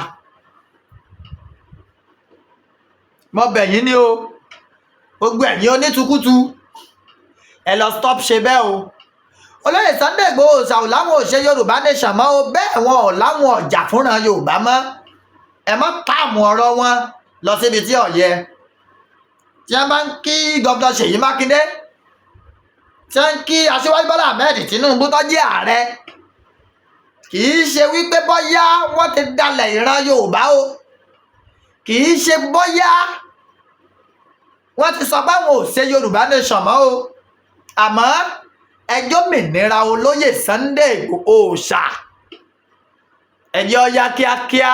Mo bẹ̀ yín ní o, gbogbo ẹ̀yin onítùkùtù, ẹ lọ stop ṣe bẹ́ẹ̀ o. Olóyè Sunday Igboho ṣàwù láwọn ò ṣe Yorùbá nation mọ́ o, bẹ́ẹ̀ wọn ò láwọn ọ̀jà fúnra Yorùbá mọ́. Ẹ má táàmù ọ̀rọ̀ wọn lọ síbi tí ò yẹ. Tí wọ́n bá ń kí Governor Ṣèyí Mákindé, tí wọ́n ń kí Aṣíwájú Bọ́lá Ahmed Tinubu tó jẹ́ ààrẹ, kì í ṣe wípé bóyá wọ́n ti dalẹ̀ ìran Yorùbá o, kì í ṣe bóyá wọ́n ti sọ pé àwọn ò ṣe Yorùbá nation mọ́ o. Àmọ́ ẹjọ́ mìnira olóyè Sunday Igboho ṣá, ẹjọ́ ya kíákíá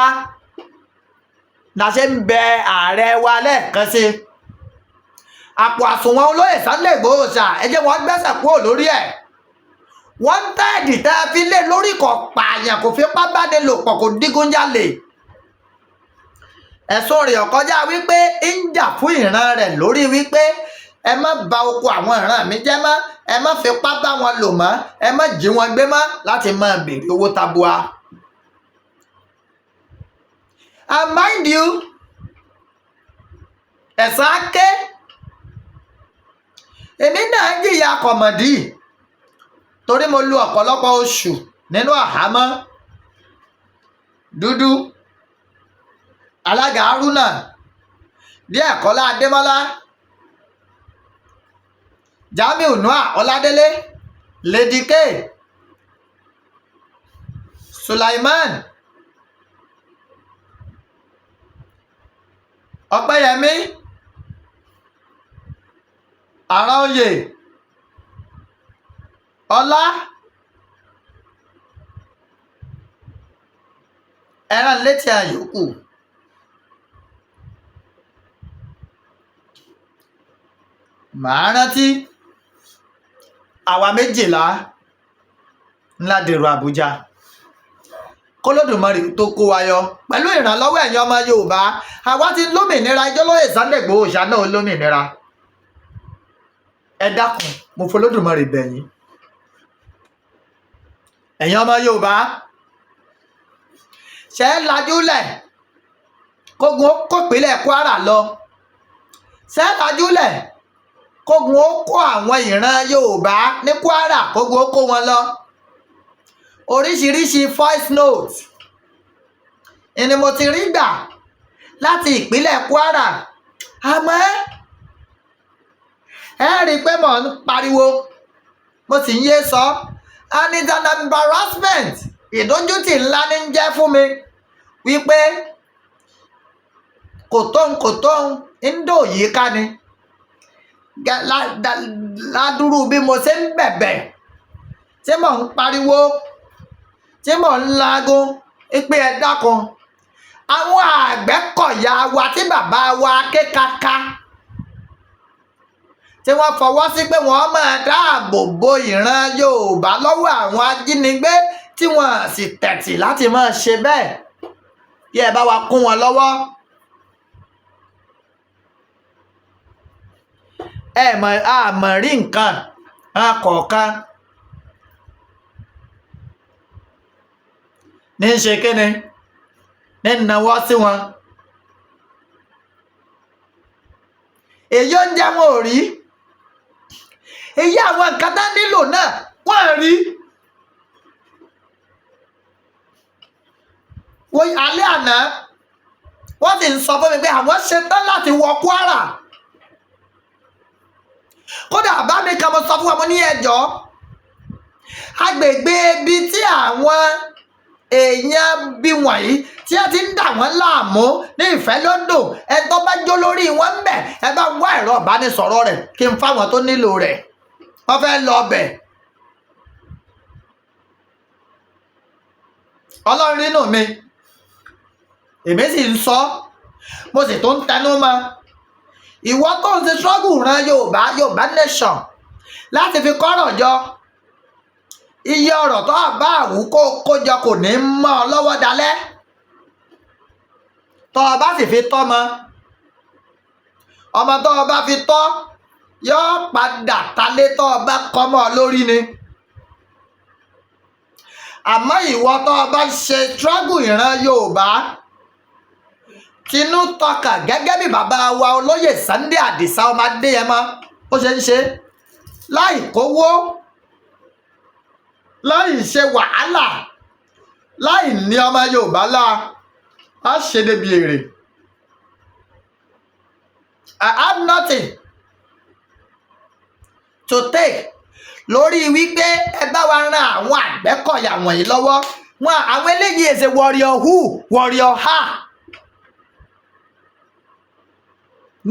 la ṣe ń bẹ ààrẹ wa lẹ́ẹ̀kan sí. Àpò àsùnwọ̀n olóyè Sunday Igboho ṣá, ẹ jẹ́ wọ́n gbẹ́sẹ̀ kúrò lórí ẹ̀. Wọ́n tẹ́ẹ̀dì tẹ́ ẹ fi lé lórí kò pààyàn, kò fipá bá ní lò pọ̀, kò dígunjalè. Ẹ̀sùn rẹ̀ kọjá wípé ń jà fún ìran rẹ̀ lórí wípé ẹ má ba oko àwọn ìran mi jẹ́ mọ́, ẹ má fipá bá wọn lò mọ́, ẹ má jí wọn gbé mọ́ láti máa béèrè owó tabua. And mind you, ẹ̀sán á ké, èmi náà ń jìyà kọ̀mọ̀dì torí mo lu ọ̀pọ̀lọpọ̀ oṣù nínú àhámọ́. Dúdú alága Haruna díẹ̀, Kọ́lá Adémọ́lá, Jamiu Noah Ọládélé, Lady K, Sulaiman Ọpẹ́yẹmí, Àràoyè Ọlá, ẹran létí àyòkù. Màá rántí àwa 12 ńlá dèrò Àbújá k'Olódùmarè tó kó wa yọ pẹ̀lú ìrànlọ́wọ́ ẹ̀yin ọmọ Yorùbá. Àwa ti lómìnira, ẹjọ́ lóye Sunday Igboho ṣá náà lómìnira. Ẹ dákun, mo f'Olódùmarè bẹ̀ yín, ẹ̀yin ọmọ Yorùbá, ṣe é lajúlẹ̀ kógun ó kó ìpínlẹ̀ Kwara lọ, ṣe é lajúlẹ̀ kógun ó kó àwọn ìran Yorùbá ní Kwara, kógun ó kó wọn lọ. Oríṣiríṣi voice note ni mo ti rí gbà láti ìpínlẹ̀ Kwara. Àmọ́ ẹ rí i pé mò ń pariwo, mo sì ń yé sọ, and it's an embarrassment, ìdójútì ńlá ní ń jẹ́ fún mi wípé kò tóun kò tóun ń dò yìí ká ni ládùúrú bí mo ṣe ń bẹ̀bẹ̀, tí mò ń pariwo, tí mò ń laagun pé ẹ dákun, àwọn Àgbẹ̀kọ̀yà wa tí bàbá wa kékaka tí wọ́n fọwọ́ sí pé wọ́n máa dáàbò bo ìran Yorùbá lọ́wọ́ àwọn ajínigbé, tí wọ́n sì tẹ̀tì láti máa ṣe bẹ́ẹ̀, kí ẹ bá wa kún wọn lọ́wọ́. Ẹ mọ̀ àmọ̀ rí nǹkan kọ̀ọ̀kan ní í ṣe kíni ní náwó sí wọn. Èyí oúnjẹ wọn ò rí, èyí àwọn nǹkan tá nílò náà wọ́n rí. Alẹ́ àná wọ́n sì ń sọ fún mi pé àwọn ṣetán láti wọ Kwara. Kódà bá mi kan, mo sọ fún wa, mo ní ẹjọ́ agbègbè ibi tí àwọn èèyàn bí wọ̀nyí tí wọ́n ti ń dà wọ́n láàmú ní Ìfẹ́lódùn, ẹ tó bá jó lórí wọn ń bẹ̀, ẹ bá wá ẹ̀rọ ìbánisọ̀rọ̀ rẹ̀ kí n fáwọn tó nílò rẹ̀, wọ́n fẹ́ lọ bẹ̀. Ọlọ́run nínú mi, èmi sì ń sọ, mo sì tún ń tẹnu mọ́. Ìwọ tó ń ṣe struggle ran Yorùbá, Yorùbá nation, láti fi kọ́rọ̀ jọ, iye ọ̀rọ̀ tó bá àwù kó kójọ kò ní mọ́ ọ lọ́wọ́ dalẹ́. Tó o bá sì fi tọ́mọ, ọmọ tó o bá fi tọ́ yóò padà talé tó o bá kọ́ mọ́ ọ lórí ni. Àmọ́ ìwọ tó o bá ṣe struggle ìran Yorùbá tinú tọkà, gẹ́gẹ́ bí bàbá wa olóyè Sunday Adisa ọmọ Adéyẹmọ ó ṣe ń ṣe, láì kówó, láì ṣe wàhálà, láì ní ọmọ Yorùbá láa, á ṣe débi èrè. I have nothing to take lórí wípé ẹ bá wa ran àwọn Àgbẹ̀kọ̀yà wọ̀nyí lọ́wọ́. Wọn àwọn eléyìí ṣe warrior who, warrior ha.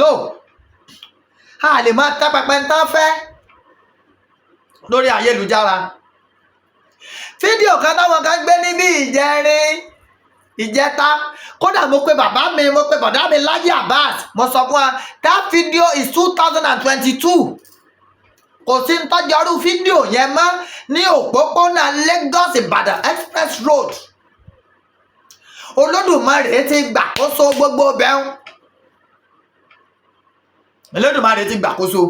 No, a lè máa tẹ́ pẹpẹ ń tán fẹ́ lórí ayélujára. Fídíò kan táwọn kan gbé níbí ìjẹrin, ìjẹta, kódà mo pe bàbá mi, mo pe bọ̀dá mi Laji Abbas, mo sọ fún wa, that video is 2022. Kò sí ń tọ́jú fídíò yẹn mọ́ ní òpópónà Lagos Ìbàdàn Express Road. Olódùmarè ti gbàkóso gbogbo bẹ́ẹ̀. Olódùmarè ti gbàkóso.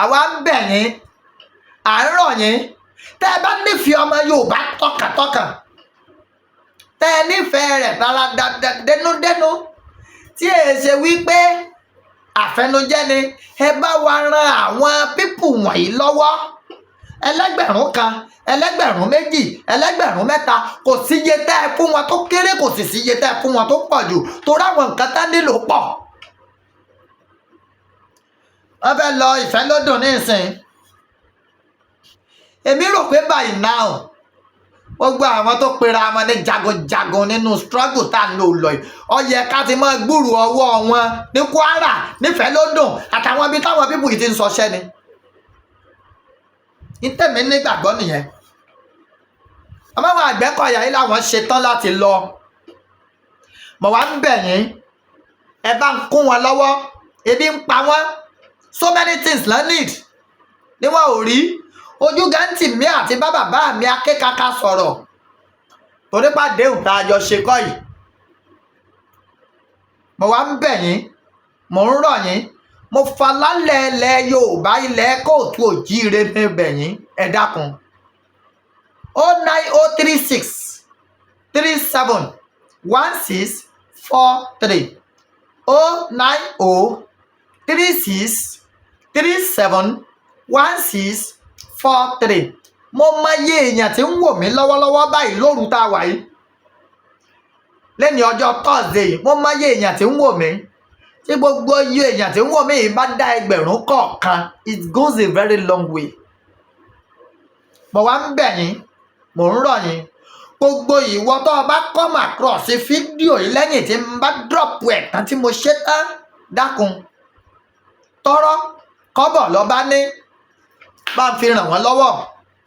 Àwa ń bẹ̀ yín, à ń rọ̀ yín, tẹ́ ẹ bá nífẹ̀ẹ́ ọmọ Yorùbá tọkàntọkàn, tẹ́ ẹ nífẹ̀ẹ́ rẹ̀ tara dénúdénú, tí èè ṣe wípé àfẹnujẹ́ ni, ẹ bá wa ran àwọn people wọ̀nyí lọ́wọ́. 1,000, 2,000, 3,000, kò síye tẹ́ ẹ fún wọn tó kéré, kò sì síye tẹ́ ẹ fún wọn tó pọ̀ jù, torí àwọn nǹkan tá nílò pọ̀. Wọ́n fẹ́ lọ Ìfẹ́lódùn nísìn. Èmi rò pé by now, gbogbo àwọn tó pera wọn ní jagunjagun nínú struggle tá à ń lò lọ yìí, ó yẹ ká ti máa gbúrò ọwọ́ wọn ní Kwara, nífẹ̀ẹ́lódùn àtàwọn ibi táwọn people yìí ti ń sọṣẹ́ ni. Ní tẹ̀mí nígbàgbọ́ nìyẹn. Àmọ́ àwọn Àgbẹ̀kọ̀yà yìí làwọn ṣetán láti lọ. Mo wá ń bẹ̀ yín, ẹ bá ń kún wọn lọ́wọ́. Ebi ń pa wọ́n, so many things ló need ni wọn ò rí. Ojú gàǹtì mi àti bá bàbá mi akékaka sọ̀rọ̀ torí pàdéhùn tá a jọ ṣe kọ́ yìí. Mo wá ń bẹ̀ yín, mo ń rọ̀ yín, mo falálẹ̀ ilẹ̀ Yorùbá, ilẹ̀ káàárọ̀ oòjíire mi bẹ̀ yín, ẹ dákun. 09036371643, 09036371643. Mo mọ iye èèyàn tí ń wò mí lọ́wọ́lọ́wọ́ báyìí lóru tá a wà yìí, lẹ́ni ọjọ́ Thursday. Mo mọ iye èèyàn tí ń wò mí. Tí gbogbo iye èèyàn tí ń wò mí yìí bá dá 1,000 kọ̀ọ̀kan, it goes a very long way. Mo wá ń bẹ̀ yín, mò ń rọ̀ yín, gbogbo ìwọ tó o bá come across fídíò yìí lẹ́yìn tí n bá drop ẹ̀ tán, tí mo ṣe tán, dákun, tọ́rọ́ kọ́bọ̀ lọ bá ní, bá ń fi ràn wọ́n lọ́wọ́.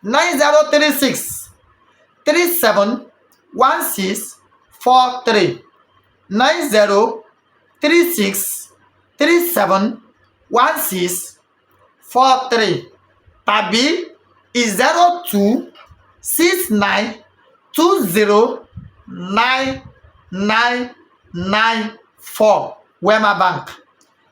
9036371643, 9036371643, tàbí 0269209994, Wema Bank.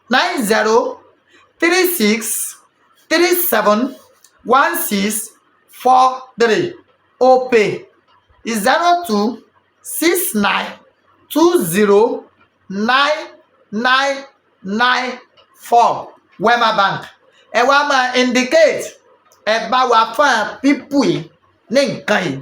9036371643, Opay, 0269209994, Wema Bank. Ẹ wá máa indicate, ẹ bá wa fún people yìí ní nǹkan yìí.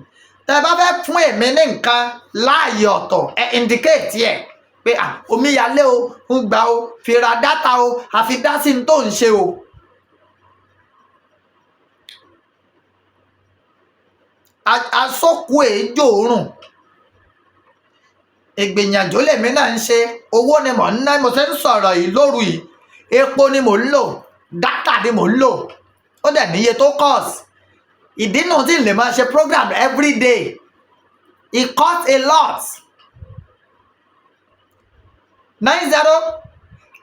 Tẹ bá fẹ́ fún èmi ní nǹkan láàyè ọ̀tọ̀, ẹ indicate ẹ pé à omíyalé o, ń gbà o, fi ra data o, àfi dá sí ní tó ń ṣe o. Asókù èéjò òórùn ìgbìyànjú lèmi náà ń ṣe. Owó ni mò ń ná. Mo ṣe ń sọ̀rọ̀ yìí lóru yìí, epo ni mò ń lò, data ni mò ń lò, ó dẹ̀ níye tó cost. Ìdí nù tí n lè máa ṣe program every day. It cost a lot. Nine zero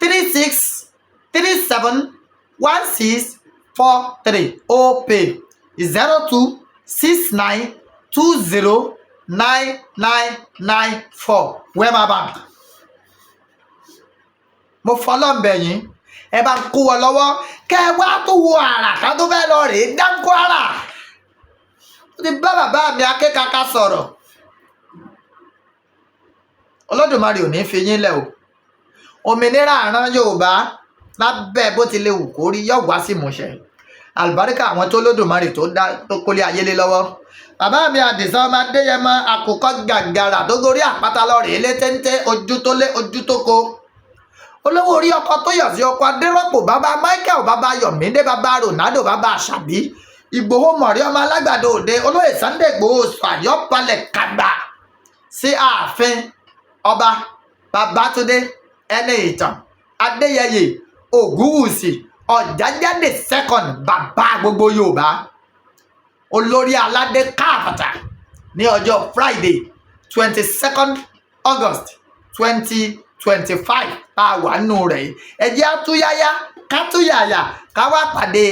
three 36371643, OPay 0269209994, Wema Bank. Mo fọlọ́un bẹ̀ yín, ẹ bá ń kó wọn lọ́wọ́, kẹ́ ẹ wá tó wo àrà ká tó fẹ́ lọ rèé dá Kwara. Ó ti bá bàbá mi akékaka sọ̀rọ̀. Olódùmarè ò ní fi yín lẹ̀ o. Òmìnira àrán Yorùbá, lábẹ́ bó ti lè wù kó rí, yóò wá sí ìmúṣẹ. Àlùbáríkà àwọn tó Lódùmarè tó dá tó kólé ayé lé lọ́wọ́, bàbá mi Àdìsá ọmọ Adéyẹmọ, àkùkọ gàgàrà tó gorí àpáta lọ rèé lé téńté, ojú tó lé ojú tó ko, olówó orí ọkọ tó yọ̀ sí ọkọ Adérọ́pò, bàbá Michael, bàbá Yọ̀mídé, bàbá Ronaldo, bàbá Àṣàbí Ìgbòho, mọ̀rí ọmọ alágbàdo òde, olóyè Sunday Ìgbòho sọ àyọ́balẹ̀ kàgbà sí ààfin ọba Babátúndé ẹni ìtàn Adéyẹyè Ògúnwùsì Ọ̀jájádé second, bàbá gbogbo Yorùbá, olórí aládé káàpàtà, ní ọjọ́ Friday, 22nd August 2025 tá a wà nù rẹ̀ yìí. Ẹ jẹ́ àtúnyáyá kátúyàyà ká wá pàdé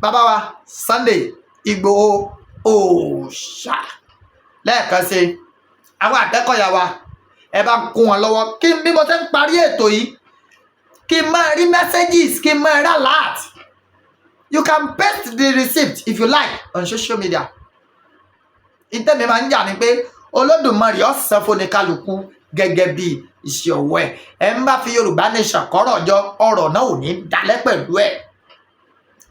bàbá wa Sunday Ìgbòho òòṣà lẹ́ẹ̀kan sí. Àwọn Àgbẹ̀kọ̀yà wa, ẹ bá ń kún wọn lọ́wọ́ kí bí mo ṣe ń parí ètò yìí, kí n máa rí messages, kí n máa rí alert. You can paste the receipt if you like on social media. Ìtẹ́mi máa ń jà ní pé Olódùmarè ó san fún oníkálukú gẹ́gẹ́ bí iṣẹ́ ọwọ́ ẹ̀. Ẹ̀ ń bá fi Yorùbá Nation kọ́rọ̀ jọ, ọ̀rọ̀ náà ò ní dalẹ̀ pẹ̀lú ẹ̀.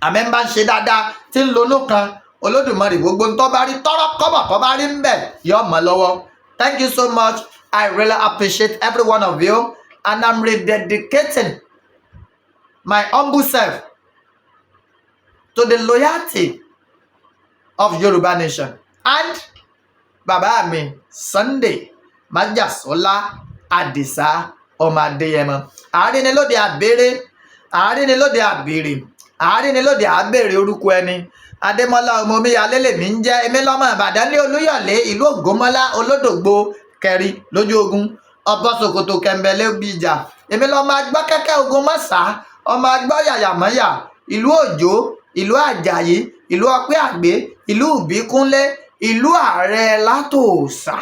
Àmẹ́ ń bá ń ṣe dáadáa tí ń lonú kan Olódùmarè, gbogbo ń tọ́ bá rí tọ́rọ́ kọ́bọ̀ kọ́ bá rí ń bẹ̀ yọ mọ́ lọ́wọ́. Thank you so much. I really appreciate every one of you, and I'm rededicating my humble self to the loyalty of Yoruba Nation and bàbá mi Sunday Májàsọ́lá Àdìsá ọmọ Adéyẹmọ. Àárín ni lóde àbèrè, àárín ni lóde àbèrè, àárín ni lóde àbèrè orúkọ ẹni. Adémọlá ọmọ Omíyalé lèmi ń jẹ́. Èmi lọ́mọ Ìbàdàn ní Olúyọ̀lé, ìlú Ògbómọlá, olódògbò kẹrin lójú ogun, ọbọ ṣòkòtò kẹ̀mbẹ̀lẹ̀ bí ìjà. Èmi lọ́mọ agbọ́ kẹ́kẹ́ ogun mọ́sá, ọmọ agbọ́ yàyàmọ́yà, ìlú Òjó, ìlú Àjàyí, ìlú Ọpẹ́ Àgbé, ìlú Ìbíkúnlé, ìlú ààrẹ látòòsà.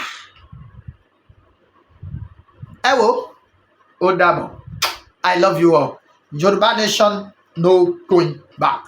Ẹ wo, ó dàbọ̀. I love you all. Yorùbá Nation, no going back.